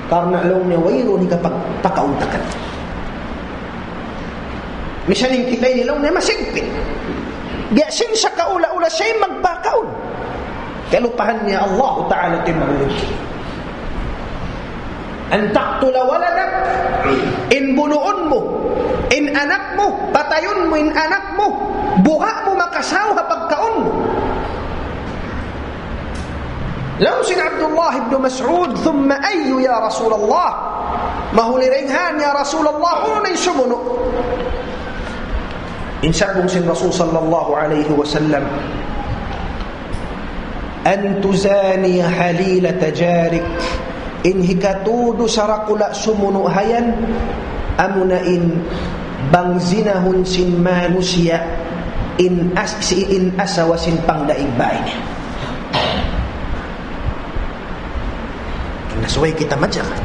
Karna' laung niya wayruun hikapagpakaun ta kaniya. Misan in kita ini laung niya masigpit. Biya' sin sa kaula-ula siya in magpakaun. Kalupahan niya Allahu Ta'ala timahulun. أن تقتل ولدك, in bunuun mu in anak mu, patayun mu in anak mu, buga' mu makasaw ha pagkaun mu. Laung sin Abdullah ibn Mas'ud, ثم أي يا رسول الله؟ Mahuli dayn ha yan, ya Rasulullah, unu na in sumunu'? In sambung sin Rasul sallallahu alayhi wasallam, أن تزاني حليلة جارك. In hikatū dusa dakula' sumunu' ha yan, amuna in bang zinahun sin manusiya' in as-, si-, in asawa sin pangdaig bāy niya. Nasuway kita majaga.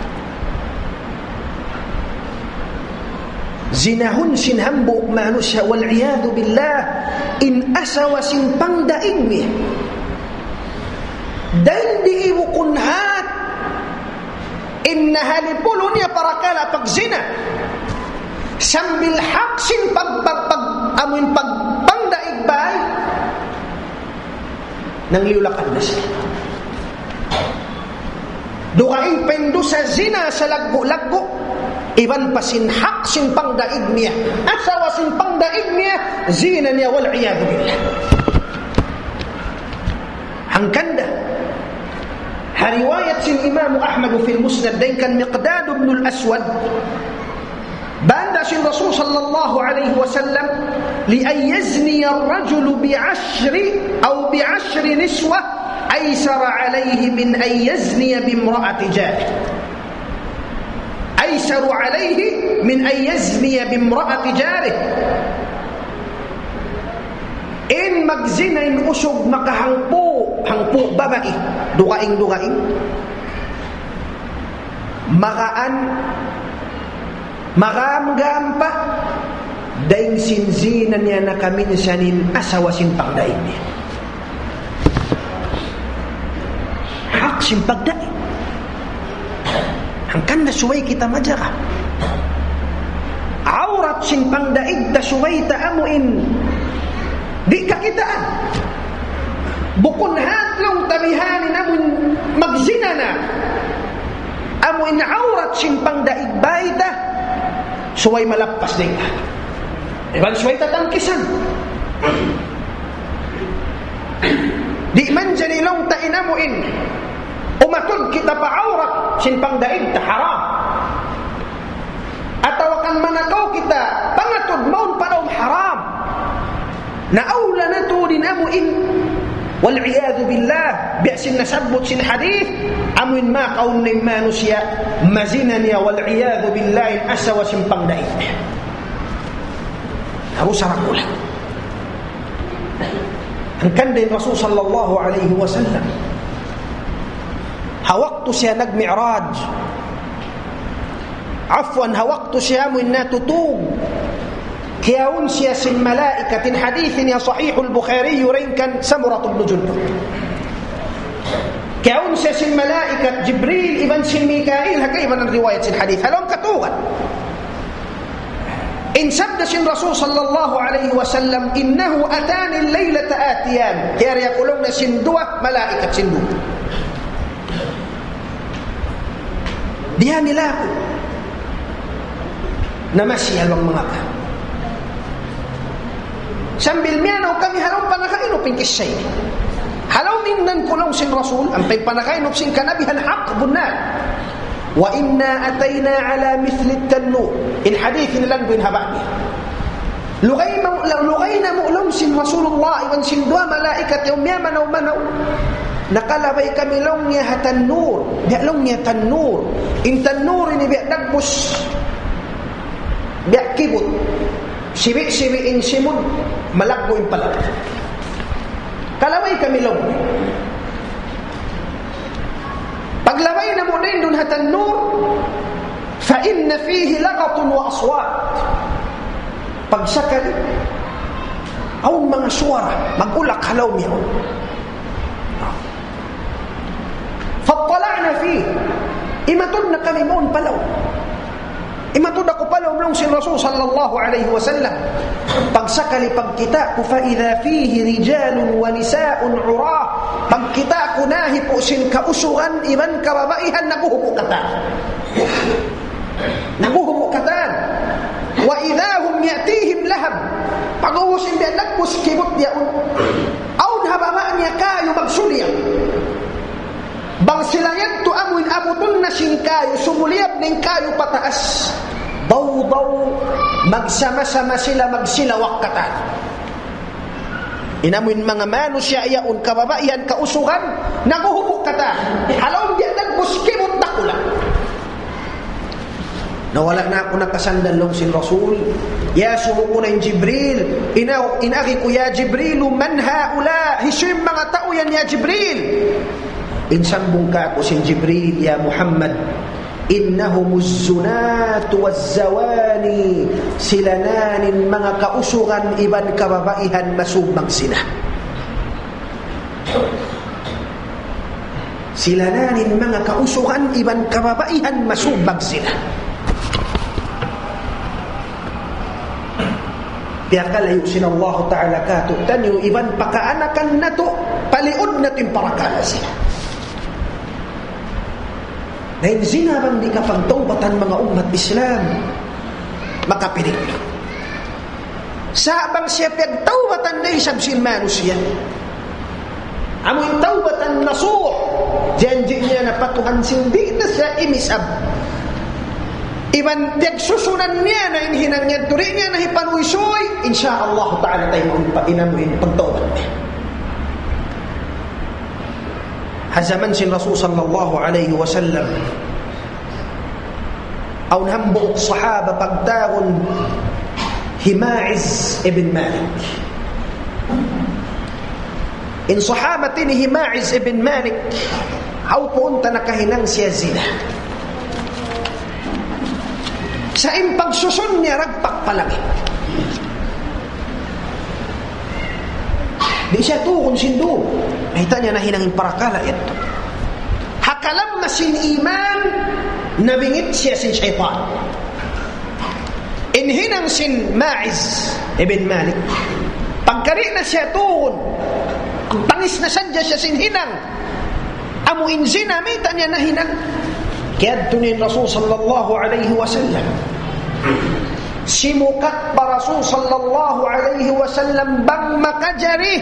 Zinahun sin hambuuk manusiya', والعياذ بالله, in asawa sin pangdaig niya. Dayn di bukun hat in nahalipulun niya parakala' pagzina. Sambil hak sin pag-, pag-, pag-, amuin pag-, pangdaig bāy, nangliyulakan na siya. Dugaing pa in dusa zina sa laggu'-laggu', iban pa sin hak sin pangdaig niya. Asawa sin pangdaig niya, zina niya, والعياذ بالله. Hangkan da ha riwayat sin Imam Ahmad fil Musnad dayn kan Miqdad ibn al-Aswad, banda sin Rasul sallallahu alayhi wasallam, لأن يزني الرجل بعشر أو بعشر نسوة أيسر عليه من أن يزني بامرأة جاره. أيسر عليه من أن يزني بامرأة جاره. In magzina in usug makahangpu', hangpu' babai, dugaing-dugaing. Magaan, magaan pa dayn sin zina niya nakaminsan in asawa sin pagdaig niya. Hak sin pagdaig. Hangkan da subay kita majaga. Awrat sin pagdaig ta subay ta amu in di' kakitaan. Bukun hat laung ta bihaini amu in magzina na. Amu in awrat sin pagdaig bay ta, subay malappas dayn ta. Iban subay ta tangkisan. Di' manjari laung ta in amu in umatud kita pa awrat sin pagdaig ta, haram. Atawa kan manakaw kita pangatud mawn pa lawm, haram. Na awla na tuud in amu in, والعياذ بالله, biya' sin nasabbut sin hadith, amu in makaun na in manusiya' mazina niya, والعياذ بالله, in asawa sin pagdaig niya. Harus sarang ulang. Hangkan da in Rasul sallallahu alayhi wasallam, ha waktu siya nag-mi'raj, afwan, ha waktu siya amu in natutug, kiyaun siya sin malaikat, in hadith ini ha Sahihul Bukhari, dayn kan Samurah ibn Jundub. Kiyaun siya sin malaikat Jibril iban sin Mikail, ha kaibanan riwayat sin hadith. Ha lawm katugan. In sabda sin Rasul sallallahu alayhi wasallam, إنه أتاني الليلة آتيان. Kiyari aku laung niya sin duwa malaikat sin duun. Diyā nila aku. Namasi ha lawm manga ka. Sambil miyanaw kami ha lawm panakainup in kissa ini. Ha lawm in nan ku laung sin Rasul, ampa in panakainup sin kanabihan hak bunnal. وإنا أتينا على مثل التنور. In hadith ini landu' in haba' niya. Lugay mu-, lugay namu' laung sin Rasulullah iban sin duwa malaikat yaun miyamanaw-manaw. Nakalabay kami laung niya ha tannur. Biya' laung niya tannur. In tannur ini biya' dagbus. Biya' kibut. Sibi'-sibi' in simud, malaggu' in palaggu'. Kalabay kami laung. Paglabay namu' dayn duun ha tannur, فإن فيه لغط وأصوات. Pagsakali, awn manga suwara, mag-ulak ha lawm yaun. فاطلعنا فيه. Imatud na kami mawn pa lawm. Imatud aku pa lawm laung sin Rasul sallallahu alayhi wasallam. Pagsakali pagkita' ku, فإذا فيه رجال ونساء عراة. Pagkita' ku nahipu' sin kausugan iban kababaihan naghuhupu' katan. Naghuhupu' katan. وإذا هم يأتيهم لهب. Pag'ubus in biya' dagbus kibut yaun. Awn ha baba' niya kayu magsuliyab. Bang sila yadtu amu in abutun na sin kayu, sumuliyab na in kayu pataas. Daw-daw, magsama-sama sila, magsilawak katan. In amu in manga manusiya' yaun, kababaihan, kausugan, naghuhupu' katan. Ha lawm biya' dagbus kibut dakula'. Na wala' na aku nakasandal laung sin Rasul. Iyasubu ku na in Jibril. Ina-, in agi ku, يا جبريل من هؤلاء؟ Hisiyu in manga tau yan, ya Jibril? In sambung kāku' sin Jibril, يا محمد، إنهم الزناة والزواني. Sila na in manga kausugan iban kababaihan masub magsina. Sila na in manga kausugan iban kababaihan masub magsina. Piyakalayu' sin Allahu Ta'ala kātu'niyu iban pa kaanakan natu', paliud natu' in parakala' zina. Na in zina bang di' kapagtawbatan manga ummat Islam, makapirik. Sa' bang siya piyagtawbatan na isab sin manusiya'. Amu in tawbatan nasuh. Janji' niya na pa Tuhan sin di' na siya imisab. Iban piyagsusunan niya na in hinang niya, di' niya na hipanuysuy, insya Allah ta'ala, taymaun pa in amu in pagtawbat niya. Ha jaman sin Rasul sallallahu alayhi wasallam, awn hambuuk sahaba pagtawagun hi Ma'iz ibn Malik. In sahaba ini hi Ma'iz ibn Malik, hawnu pa nakahinang siya zina. Sa' in pagsusun niya ragpak pa langit. Di' siya tugun sin duun. Mayta' niya nahinang in parakala' yadtu? Ha kalamma sin iman, nabingit siya sin saytan. In hinang sin Ma'iz ibn Malik, pagkari na siya tugun, pangis na sadja siya sin hinang. Amu in zina, mayta' niya nahinang? Kiyadtu niya in Rasul sallallahu alayhi wasallam. Simukat pa Rasul sallallahu alayhi wasallam bang makajari.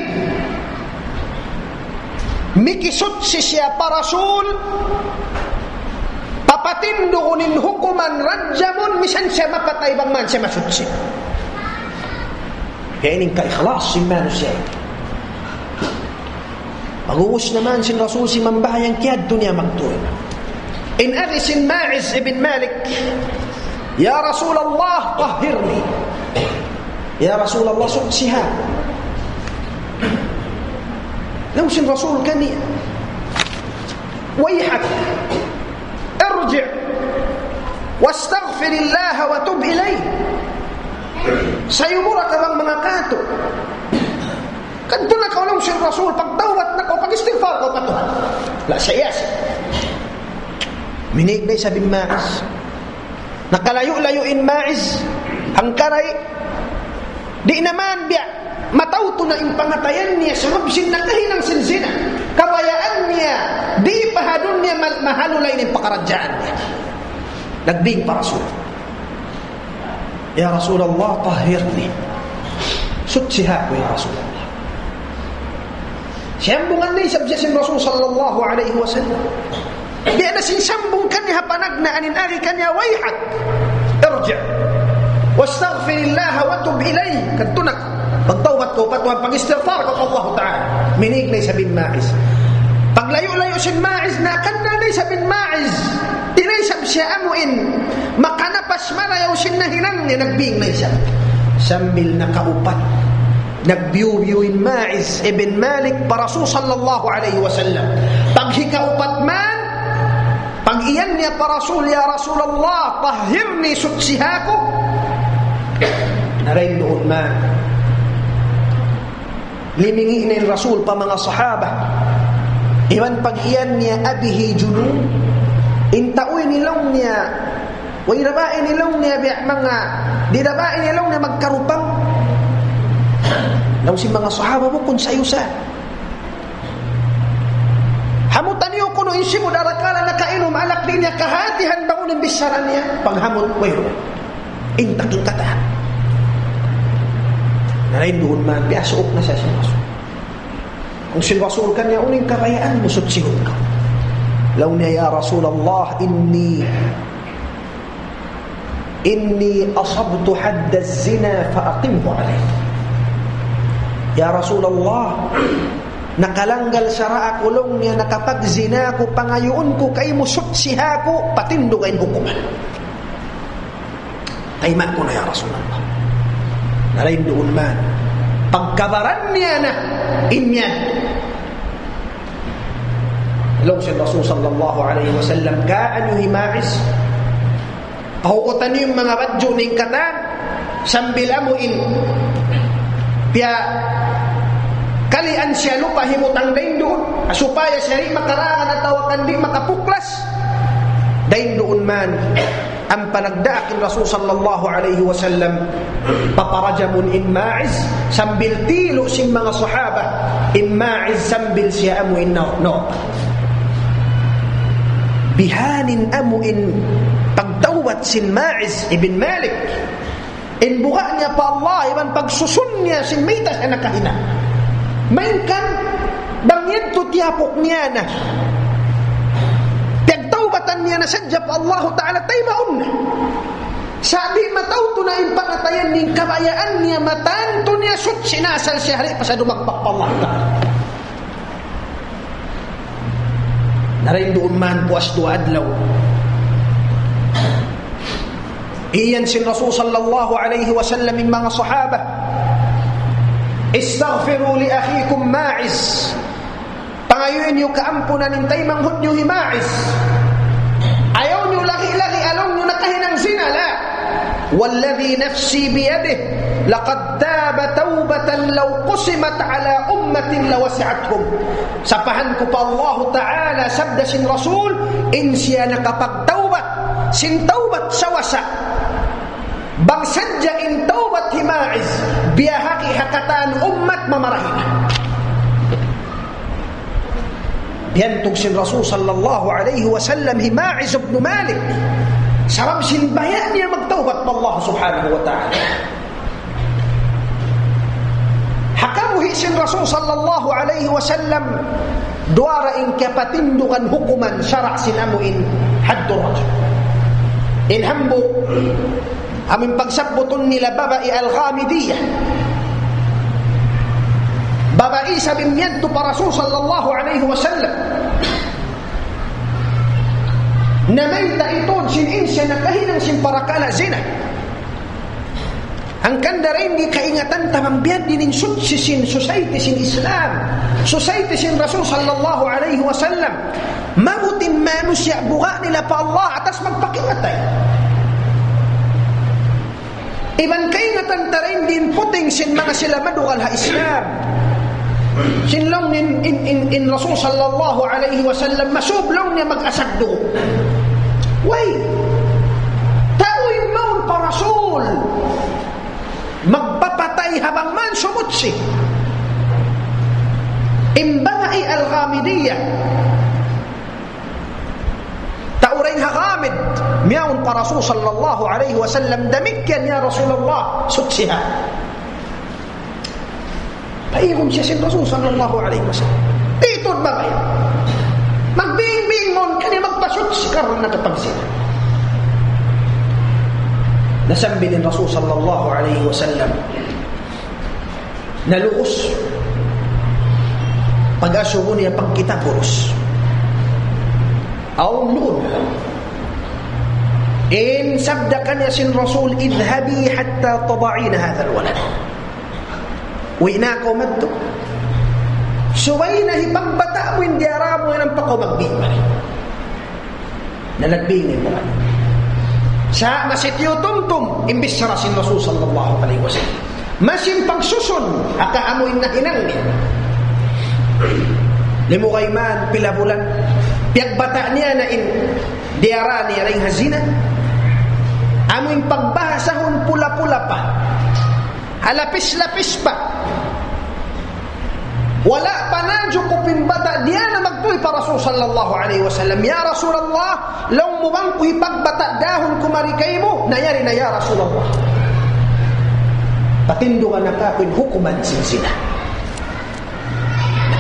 Mikisutsi siya pa Rasul, papatindugun in hukuman rajamun, misan siya mapatay bang man siya masutsi. Kaya ini in kaikhlas sin manusiya'. Pag-ubus na man sin Rasul sin mambahayang, kiyadtu niya magtuy. In agi sin Ma'iz ibn Malik, "Ya Rasulullah, tahhirni." "Ya Rasulullah, sutsiha aku." Laung sin Rasul kaniya, "Wayhak, irji' wastaghfirillaha wa tub ilayh." Sayumura kaw bang manga katu'. Kadtu na kaw, laung sin Rasul, pagtawbat na kaw, pag-istighfar kaw pa Tuhan. La, siya, siya. Minig na isab in Ma'iz. Nakalayu'-layu' in Ma'iz. Hangkan ay, di' na man biya' matautu na in pangatayan niya, sabab sin nakahinang sin zina. Kabayaan niya, di' pa ha dunya mal-, mahalulay in pakaradjaan niya. Nagbing pa Rasul. "Ya Rasulullah, tahhirni." Sutsiha aku, ya Rasulullah. Siyambungan na isab siya sin Rasul sallallahu alayhi wasallam. Di' na sin sambung kaniya ha panagnaan in agi kaniya, "Wayhak, irji'. Wastaghfirillaha wa tub ilayh." Kadtu na kaw. Pagtawbat kaw pa Tuhan, pag-istighfar kaw pa Allah Ta'ala. Minig na isab in Ma'iz. Paglayu'-layu' sin Ma'iz, nakan na isab in Ma'iz. Di' na isab siya amu in makanapas marayaw sin nahinang niya, nagbing na isab. Sambil nakaupat, nagbiyu'-biyu' in Ma'iz ibn Malik pa Rasul sallallahu alayhi wasallam. Paghikaupat man, pag-iyan niya pa Rasul, "Ya Rasulullah, tahhirni, sutsiha aku." Na dayn duun man, limingi' na in Rasul pa manga sahaba. Iban pag-iyan niya, "Abihi junun." In tau ini, laung niya, way da ba ini, laung niya, biya' manga, di' da ba ini, laung niya, magkarupang? Laung sin manga sahaba, bukun sayusa. Hamutan niyu kunu' in simud arakala' nakainum alak, di' niya kahatihan bang unu in bichara niya. Paghamut, wayruun. Intak in katan. Na dayn duun man, piyasuuk na siya sin Rasul. Laung sin Rasul kaniya, "Unu in kabayaan mu sutsihun kaw?" Laung niya, "Ya Rasulullah, inni, inni asabtu haddaz zina fa aqimhu alayya." "Ya Rasulullah, nakalanggal sara' aku," laung niya, "nakapagzina aku, pangayuun ku kaymu, sutsiha aku, patinduga in hukuman." "Tayma' ku na, ya Rasulullah." Na dayn duun man, pagkabaran niya na in yan. Laung sin Rasul sallallahu alayhi wasallam, "Kaagi niyu hi Ma'iz, pahukutan niyu in manga badju' niya in katan, sambil amu in piyakalian siya lupa', hibutang dayn duun, supaya siya di' makarangan atawa kan di' makapuklas." Dayn duun man, ampa nagdaak in Rasul sallallahu alayhi wasallam, paparajamun in Ma'iz, sambil tilu' sin manga sahaba in Ma'iz, sambil siya amu in naw-, naw-. Bihaini in amu in pagtawbat sin Ma'iz ibn Malik. In buga' niya pa Allah, iban pagsusun niya sin mayta' siya nakahinang. Malayngkan, bang yadtu tiyapuk niya na. Piyagtawbatan niya na sadja pa Allahu Ta'ala, taymaun na. Sa' di' matautu na in pangatayan niya, in kabayaan niya, matantu niya suchi na asal siya, di' pa siya dumagpak pa Allah Ta'ala. Na dayn duun man puas duwa adlaw, iyan sin Rasul sallallahu alayhi wasallam in manga sahaba, "استغفروا لأخيكم ماعز." Pangayuun niyu kaampunan in taymanghud niyu hi Ma'iz. Ayaw niyu lagi-lagi laung niyu nakahinang zina, la. والذي نفسي بيده لقد تاب توبة لو قسمت على أمة لوسعتهم. Sapahan ku pa Allahu Ta'ala, sabda sin Rasul, in siya nakapagtawbat sin tawbat sawasa. Bang sadja in tawbat hi Ma'iz, biyahagi ha katan ummat mamarahi na. Biyantug sin Rasul sallallahu alayhi wasallam hi Ma'iz ibn Malik. Sabab sin baya' niya magtawbat pa Allah subhanahu wa ta'ala. Ha kabuhi' sin Rasul sallallahu alayhi wasallam, duwa ra in kapatindugan hukuman sara' sin amu in haddu rajam. In hambuuk, amu in pagsabbutun nila babai Al-Ghamidiyah. Babai isab in miyadtu pa Rasul sallallahu alayhi wasallam. Namayta' itud sin in siya nakahinang sin parakala' zina. Hangkan da dayn di' kaingatan ta bang biya' diin in suchi sin society sin Islam, society sin Rasul sallallahu alayhi wasallam. Mabuting manusiya' buga' nila pa Allah atas magpakimatay. Iban kaingatan ta dayn di' in puting sin manga sila madugal ha Islam. Sin laung niya in, in, in, in Rasul sallallahu alayhi wasallam, masub laung niya mag-asag dugu'. Way. Tau in mawn pa Rasul. Magpapatay ha bang man sumuchi. In babai Al-Ghamidiyah. Tau dayn ha Ghamid, miyawn pa Rasul sallallahu alayhi wasallam, damikkiyan ya Rasulullah, suchiha. Paiyum siya sin Rasul sallallahu alayhi wasallam. Di' tuud bagay. Magbing-bing mawn kaniya magpasuchi karna' kapagzina. Nasambil in Rasul sallallahu alayhi wasallam. Naluus. Pag-asubu niya pagkita' burus. Awn luun. In sabda kaniya sin Rasul, "اذهبي حتى تضعين هذا الولد." Uwi' na kaw madtu. Subay na hipagbata' mu in diyara mu, ampa kaw magbing. Na nagbing in babai. Sa' masi tiyutumtum in bichara sin Rasul sallallahu alayhi wasallam. Masi in pagsusun, aka amu in nahinang niya. Limugay man, pila bulan. Piyagbata' niya na in diyara niya dayn ha zina. Amu in pagbahasahun pula-pula pa. Halapis-lapis pa. Wala' pa najukup in bata', diyā na magtuy pa Rasul sallallahu alayhi wasallam. "Ya Rasulullah, laung mu bang ku hipagbata' dahun ku mari kaymu?" "Na yari na, ya Rasulullah." Patindugan na kāku' in hukuman sin zina.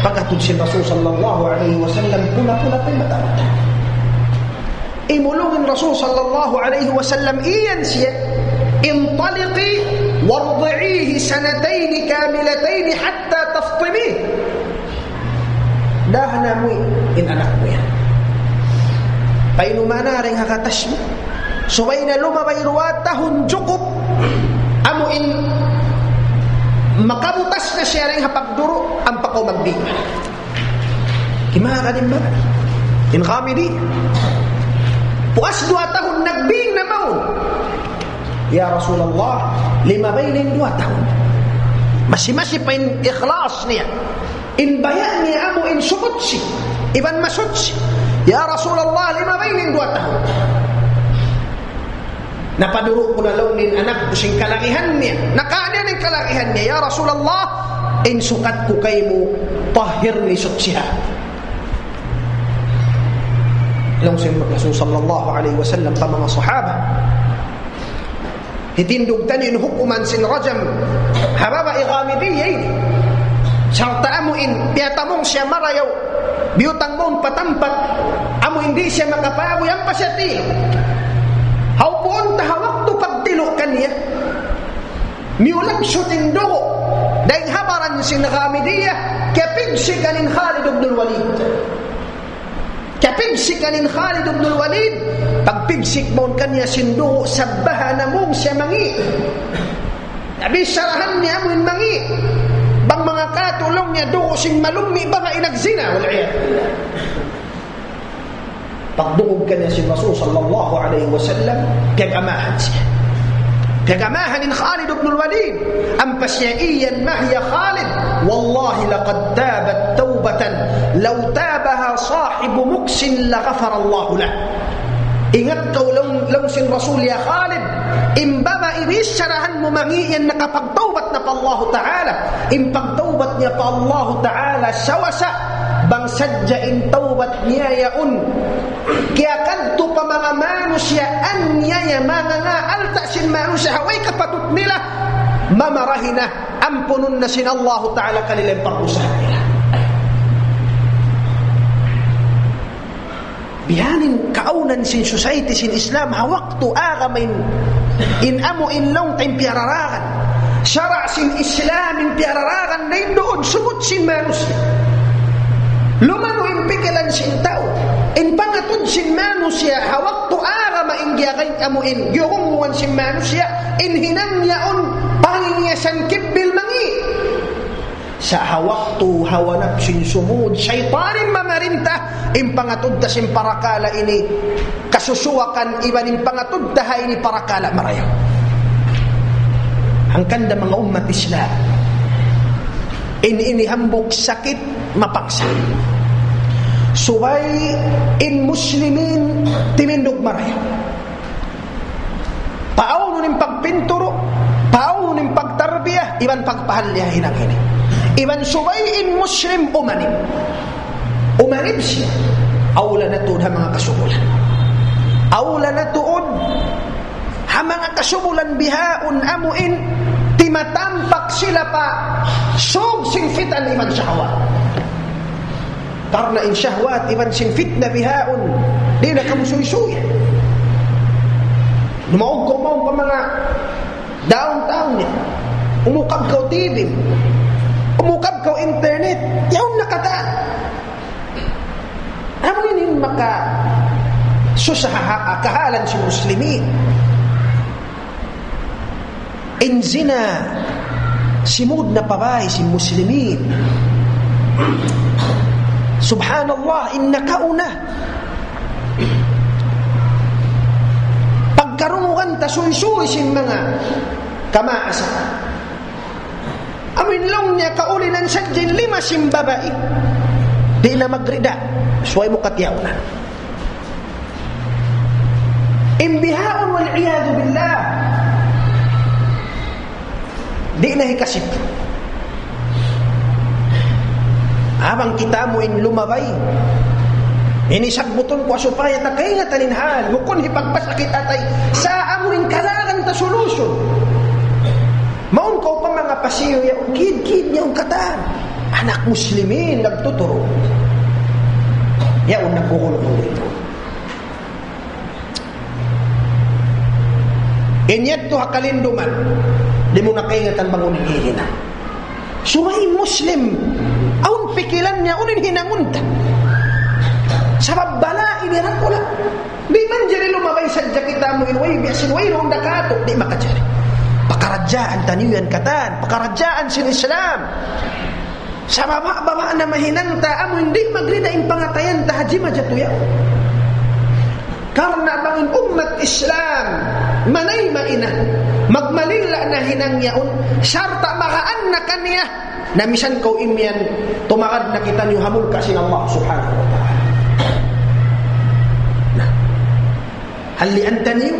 Pag-atud sin Rasul sallallahu alayhi wasallam, pula-pula pa in bata'-bata'. Imulung in Rasul sallallahu alayhi wasallam iyan siya, "انطلقي وارضعيه سنتين كاملتين حتى تفطميه." Dahana mu in anak mu yan. Painuma na dayn ha gatas mu. Subay na lumabay duwa tahun jukup. Amu in makabutas na siya dayn ha pagduru', ampa kaw magbing. Kimaha ka din ba? In Ghamidi. Puas duwa tahun nagbing na mawn. "Ya Rasulullah, limabay na in duwa tahun." Masi-masi pa in ikhlas niya. In baya' niya amu in sumuchi. Iban masuchi. "Ya Rasulullah, limabay na in duwa tahun." Napaduru' ku na laung niya in anak ku sin kalagihan niya. Nakaan niya in kalagihan niya. "Ya Rasulullah, in sukat ku kaymu, tahhirni, suchiha." Laung sin Rasul sallallahu alayhi wasallam pa manga sahaba. Hitindug taniyu in hukuman sin rajam ha babai Ghamidiyya ini. Sarta' amu in piyatamung siya marayaw, biyutang mawn pa tampat, amu in di' siya makapaguy, ampa siya tilu'. Hawpuun ta ha waktu pagtilu' kaniya, miyulabsut in dugu', dayn ha baran sin Ghamidiyah, kiyapigsik in Khalid ibn al-Walid. Kiyapigsik in Khalid ibn al-Walid, pagpigsik mawn kaniya sin dugu', sabbaha namung siya mangi'. Nabicharahan niya amu in mangi'. Bang manga katulung niya dugu' sin malummi' baha' in nagzina, wal iyadhu billah. Pagdungug kaniya sin Rasul sallallahu alayhi wasallam, piyag-amahan siya. Piyag-amahan in Khalid ibn al-Walid. Ampa siya iyan, ما هي يا خالد، والله لقد تابت توبة لو تابها صاحب مكس لغفر الله له. Ingat kaw laung, laung sin Rasul, ya Khalid, in babai bicharahan mu mangi' yan nakapagtawbat na pa Allahu Ta'ala. In pagtawbat niya pa Allahu Ta'ala, sawasa, bang sadja in tawbat niya yaun kiyakadtu pa manga manusiya' aniyaya, manga ngalta' sin manusiya' ha way kapatut nila, mamarahi na, ampunun na sin Allahu Ta'ala kanila in pagdusa nila. Bihaini in kaawnan sin society sin Islam, ha waktu agama in, in amu in laung ta in piyararagan. Sara' sin Islam in piyararagan na in duun, sumud sin manusiya'. Lumanu' in pikilan sin tau. In pangatud sin manusiya', ha waktu agama in giyagain amu in, giyugunguan sin manusiya', in hinang yaun, pangingiyasan kibbil mangi'. Sa' ha waktu hawa napsu in sumud, saytan in mamarinta, in pangatud ta sin parakala' ini, kasusuwakan iban in pangatud ta ha ini parakala' marayaw. Hangkan da manga ummat Islam, in ini hambuuk sakit mapangsa. Subay in Muslimin timindug marayaw. Paawnun in pagpinturu', paawnun in pagtarbiya, iban pagpahalli' ha hinang ini. Iban subay in Muslim umanib. Umanib siya. Awla na tuud ha manga kasubulan. Awla na tuud ha manga kasubulan bihaun amu in timatampak sila pa sug sin fitan iban shahwat. Karna' in shahwat iban sin fitna bihaun, di' na kamu suysuyan. Lumaug kaw mawn pa manga downtown niya. Umukab kaw T V. Umukab kaw internet. Yaun na katan. Amu ini in makasusa ha, ha kahalan sin Muslimin. In zina, simud na pa bāy sin Muslimin. Subhanallah, in nakauna. Pagkarungugan ta suysuy sin manga kamaasan. Amu in laung niya kaulinan sadja in lima sin babai. Di' na magrida. Subay mu katiyaw na. In bihaun, wal iyadhu billah. Di' na hikasip. Bang kita mu in lumabay. Ini sagbutun ku supaya ta kaingatan in hal. Bukun hipagpasakit atay. Sa' amu in kalagan ta solution. Mawn kaw pa manga pasiyu, yaun kid-kid niya un katan. Anak Muslimin, nagtuturu'. Yaun naggugulo-gulo. In yadtu ha kalinduman, di' mu na kaingatan bang unu in hinang. Subay Muslim, awn pikilan niya unu in hinangun ta. Sabab bala' ini dakula'. Di' manjari lumabay sadja kita mu in way biya' sin wayruun da katu', di' makajari. Pakaradjaan taniyu yan katan, pakaradjaan sin Islam. Sa' baba'-baba' na mahinang ta, amu in di' magrida in pangatayan ta ha jimatu yaun. Karna' bang in ummat Islam, manayma' ina, magmalingla na hinang yaun, sarta' magaan na kaniya, na misan kaw imiyan, tumagad na kitaniyu ha mulka' sin Allah subhanahu wa ta'ala. Na. Halian taniyu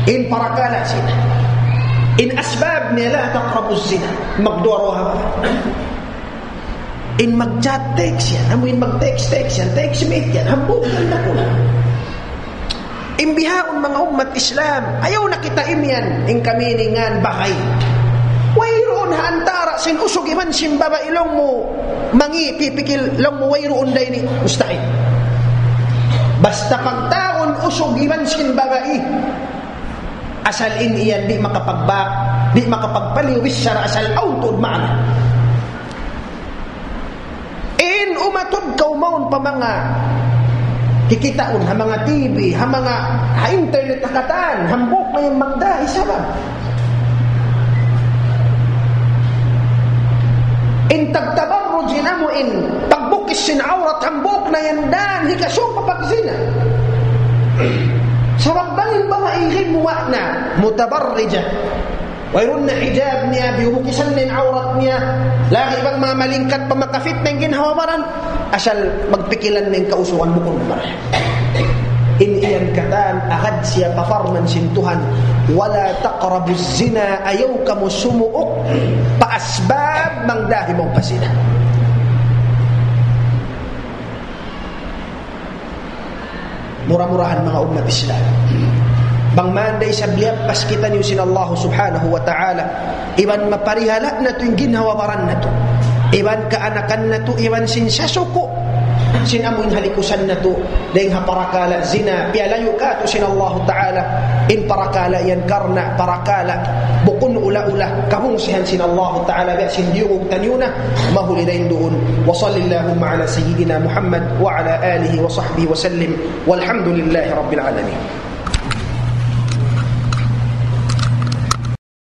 in parakala' zina. In asbab niya, لا تقربوا الزنا. Magduwa-ruwa ha baran. In mag-chat, text yan. Amu in mag-text, text yan. Text mate yan. Hambuuk yan na kunu'. In bihaun manga ummat Islam, ayaw na kita imiyan. In kami ini ngan bahay. Wayruun Ha antara' sin usug iban sin babai laung mu, mangi' pipikil laung mu wayruun da ini, mustahil. Basta pagtawagun usug iban sin babai, asal in iyan di' makapagbak, di' makapagpaliw bichara asal awn tuud maana. In umatud kaw mawn pa manga kikitaun, ha manga T V, ha manga, ha internet, ha katan, hambuuk na yan mangdahi sabab. In tagtabarruj in amu in pagbukis sin awrat hambuuk na yan dan hikasupa pagzina. Sabab bang in babai gimuwa' na mutabarrija. Wayruun na hijab niya, biyubukisan na in awrat niya. Lagi' bang manga malingkat pa makafitna in ginhawa-baran. Asal magpikilan na in kausugan bukun na marayaw. In iyan katan, agad siya pa parman sin Tuhan, "Wala taqrabuz zina," ayaw kamu sumuuk pa asbab mangdahi mu pa zina. Mura-murahan manga ummat Islam. Bang man da isab liyappas kitaniyu sin Allah subhanahu wa ta'ala, iban maparihala' natu' in ginhawa-baran natu', iban kaanakan natu', iban sin sasuku', sin amu in halikusan natu', dayng ha parakala' zina, piyalayu' katu' sin Allah ta'ala, in parakala' yan karna' parakala' bukun ula-ula, kabungsihan sin Allah ta'ala, biya' sin diyungug taniyu na, mahuli dayn duun. وصل اللهم على سيدنا محمد وعلى آله وصحبه وسلم. والحمد لله رب العالمين.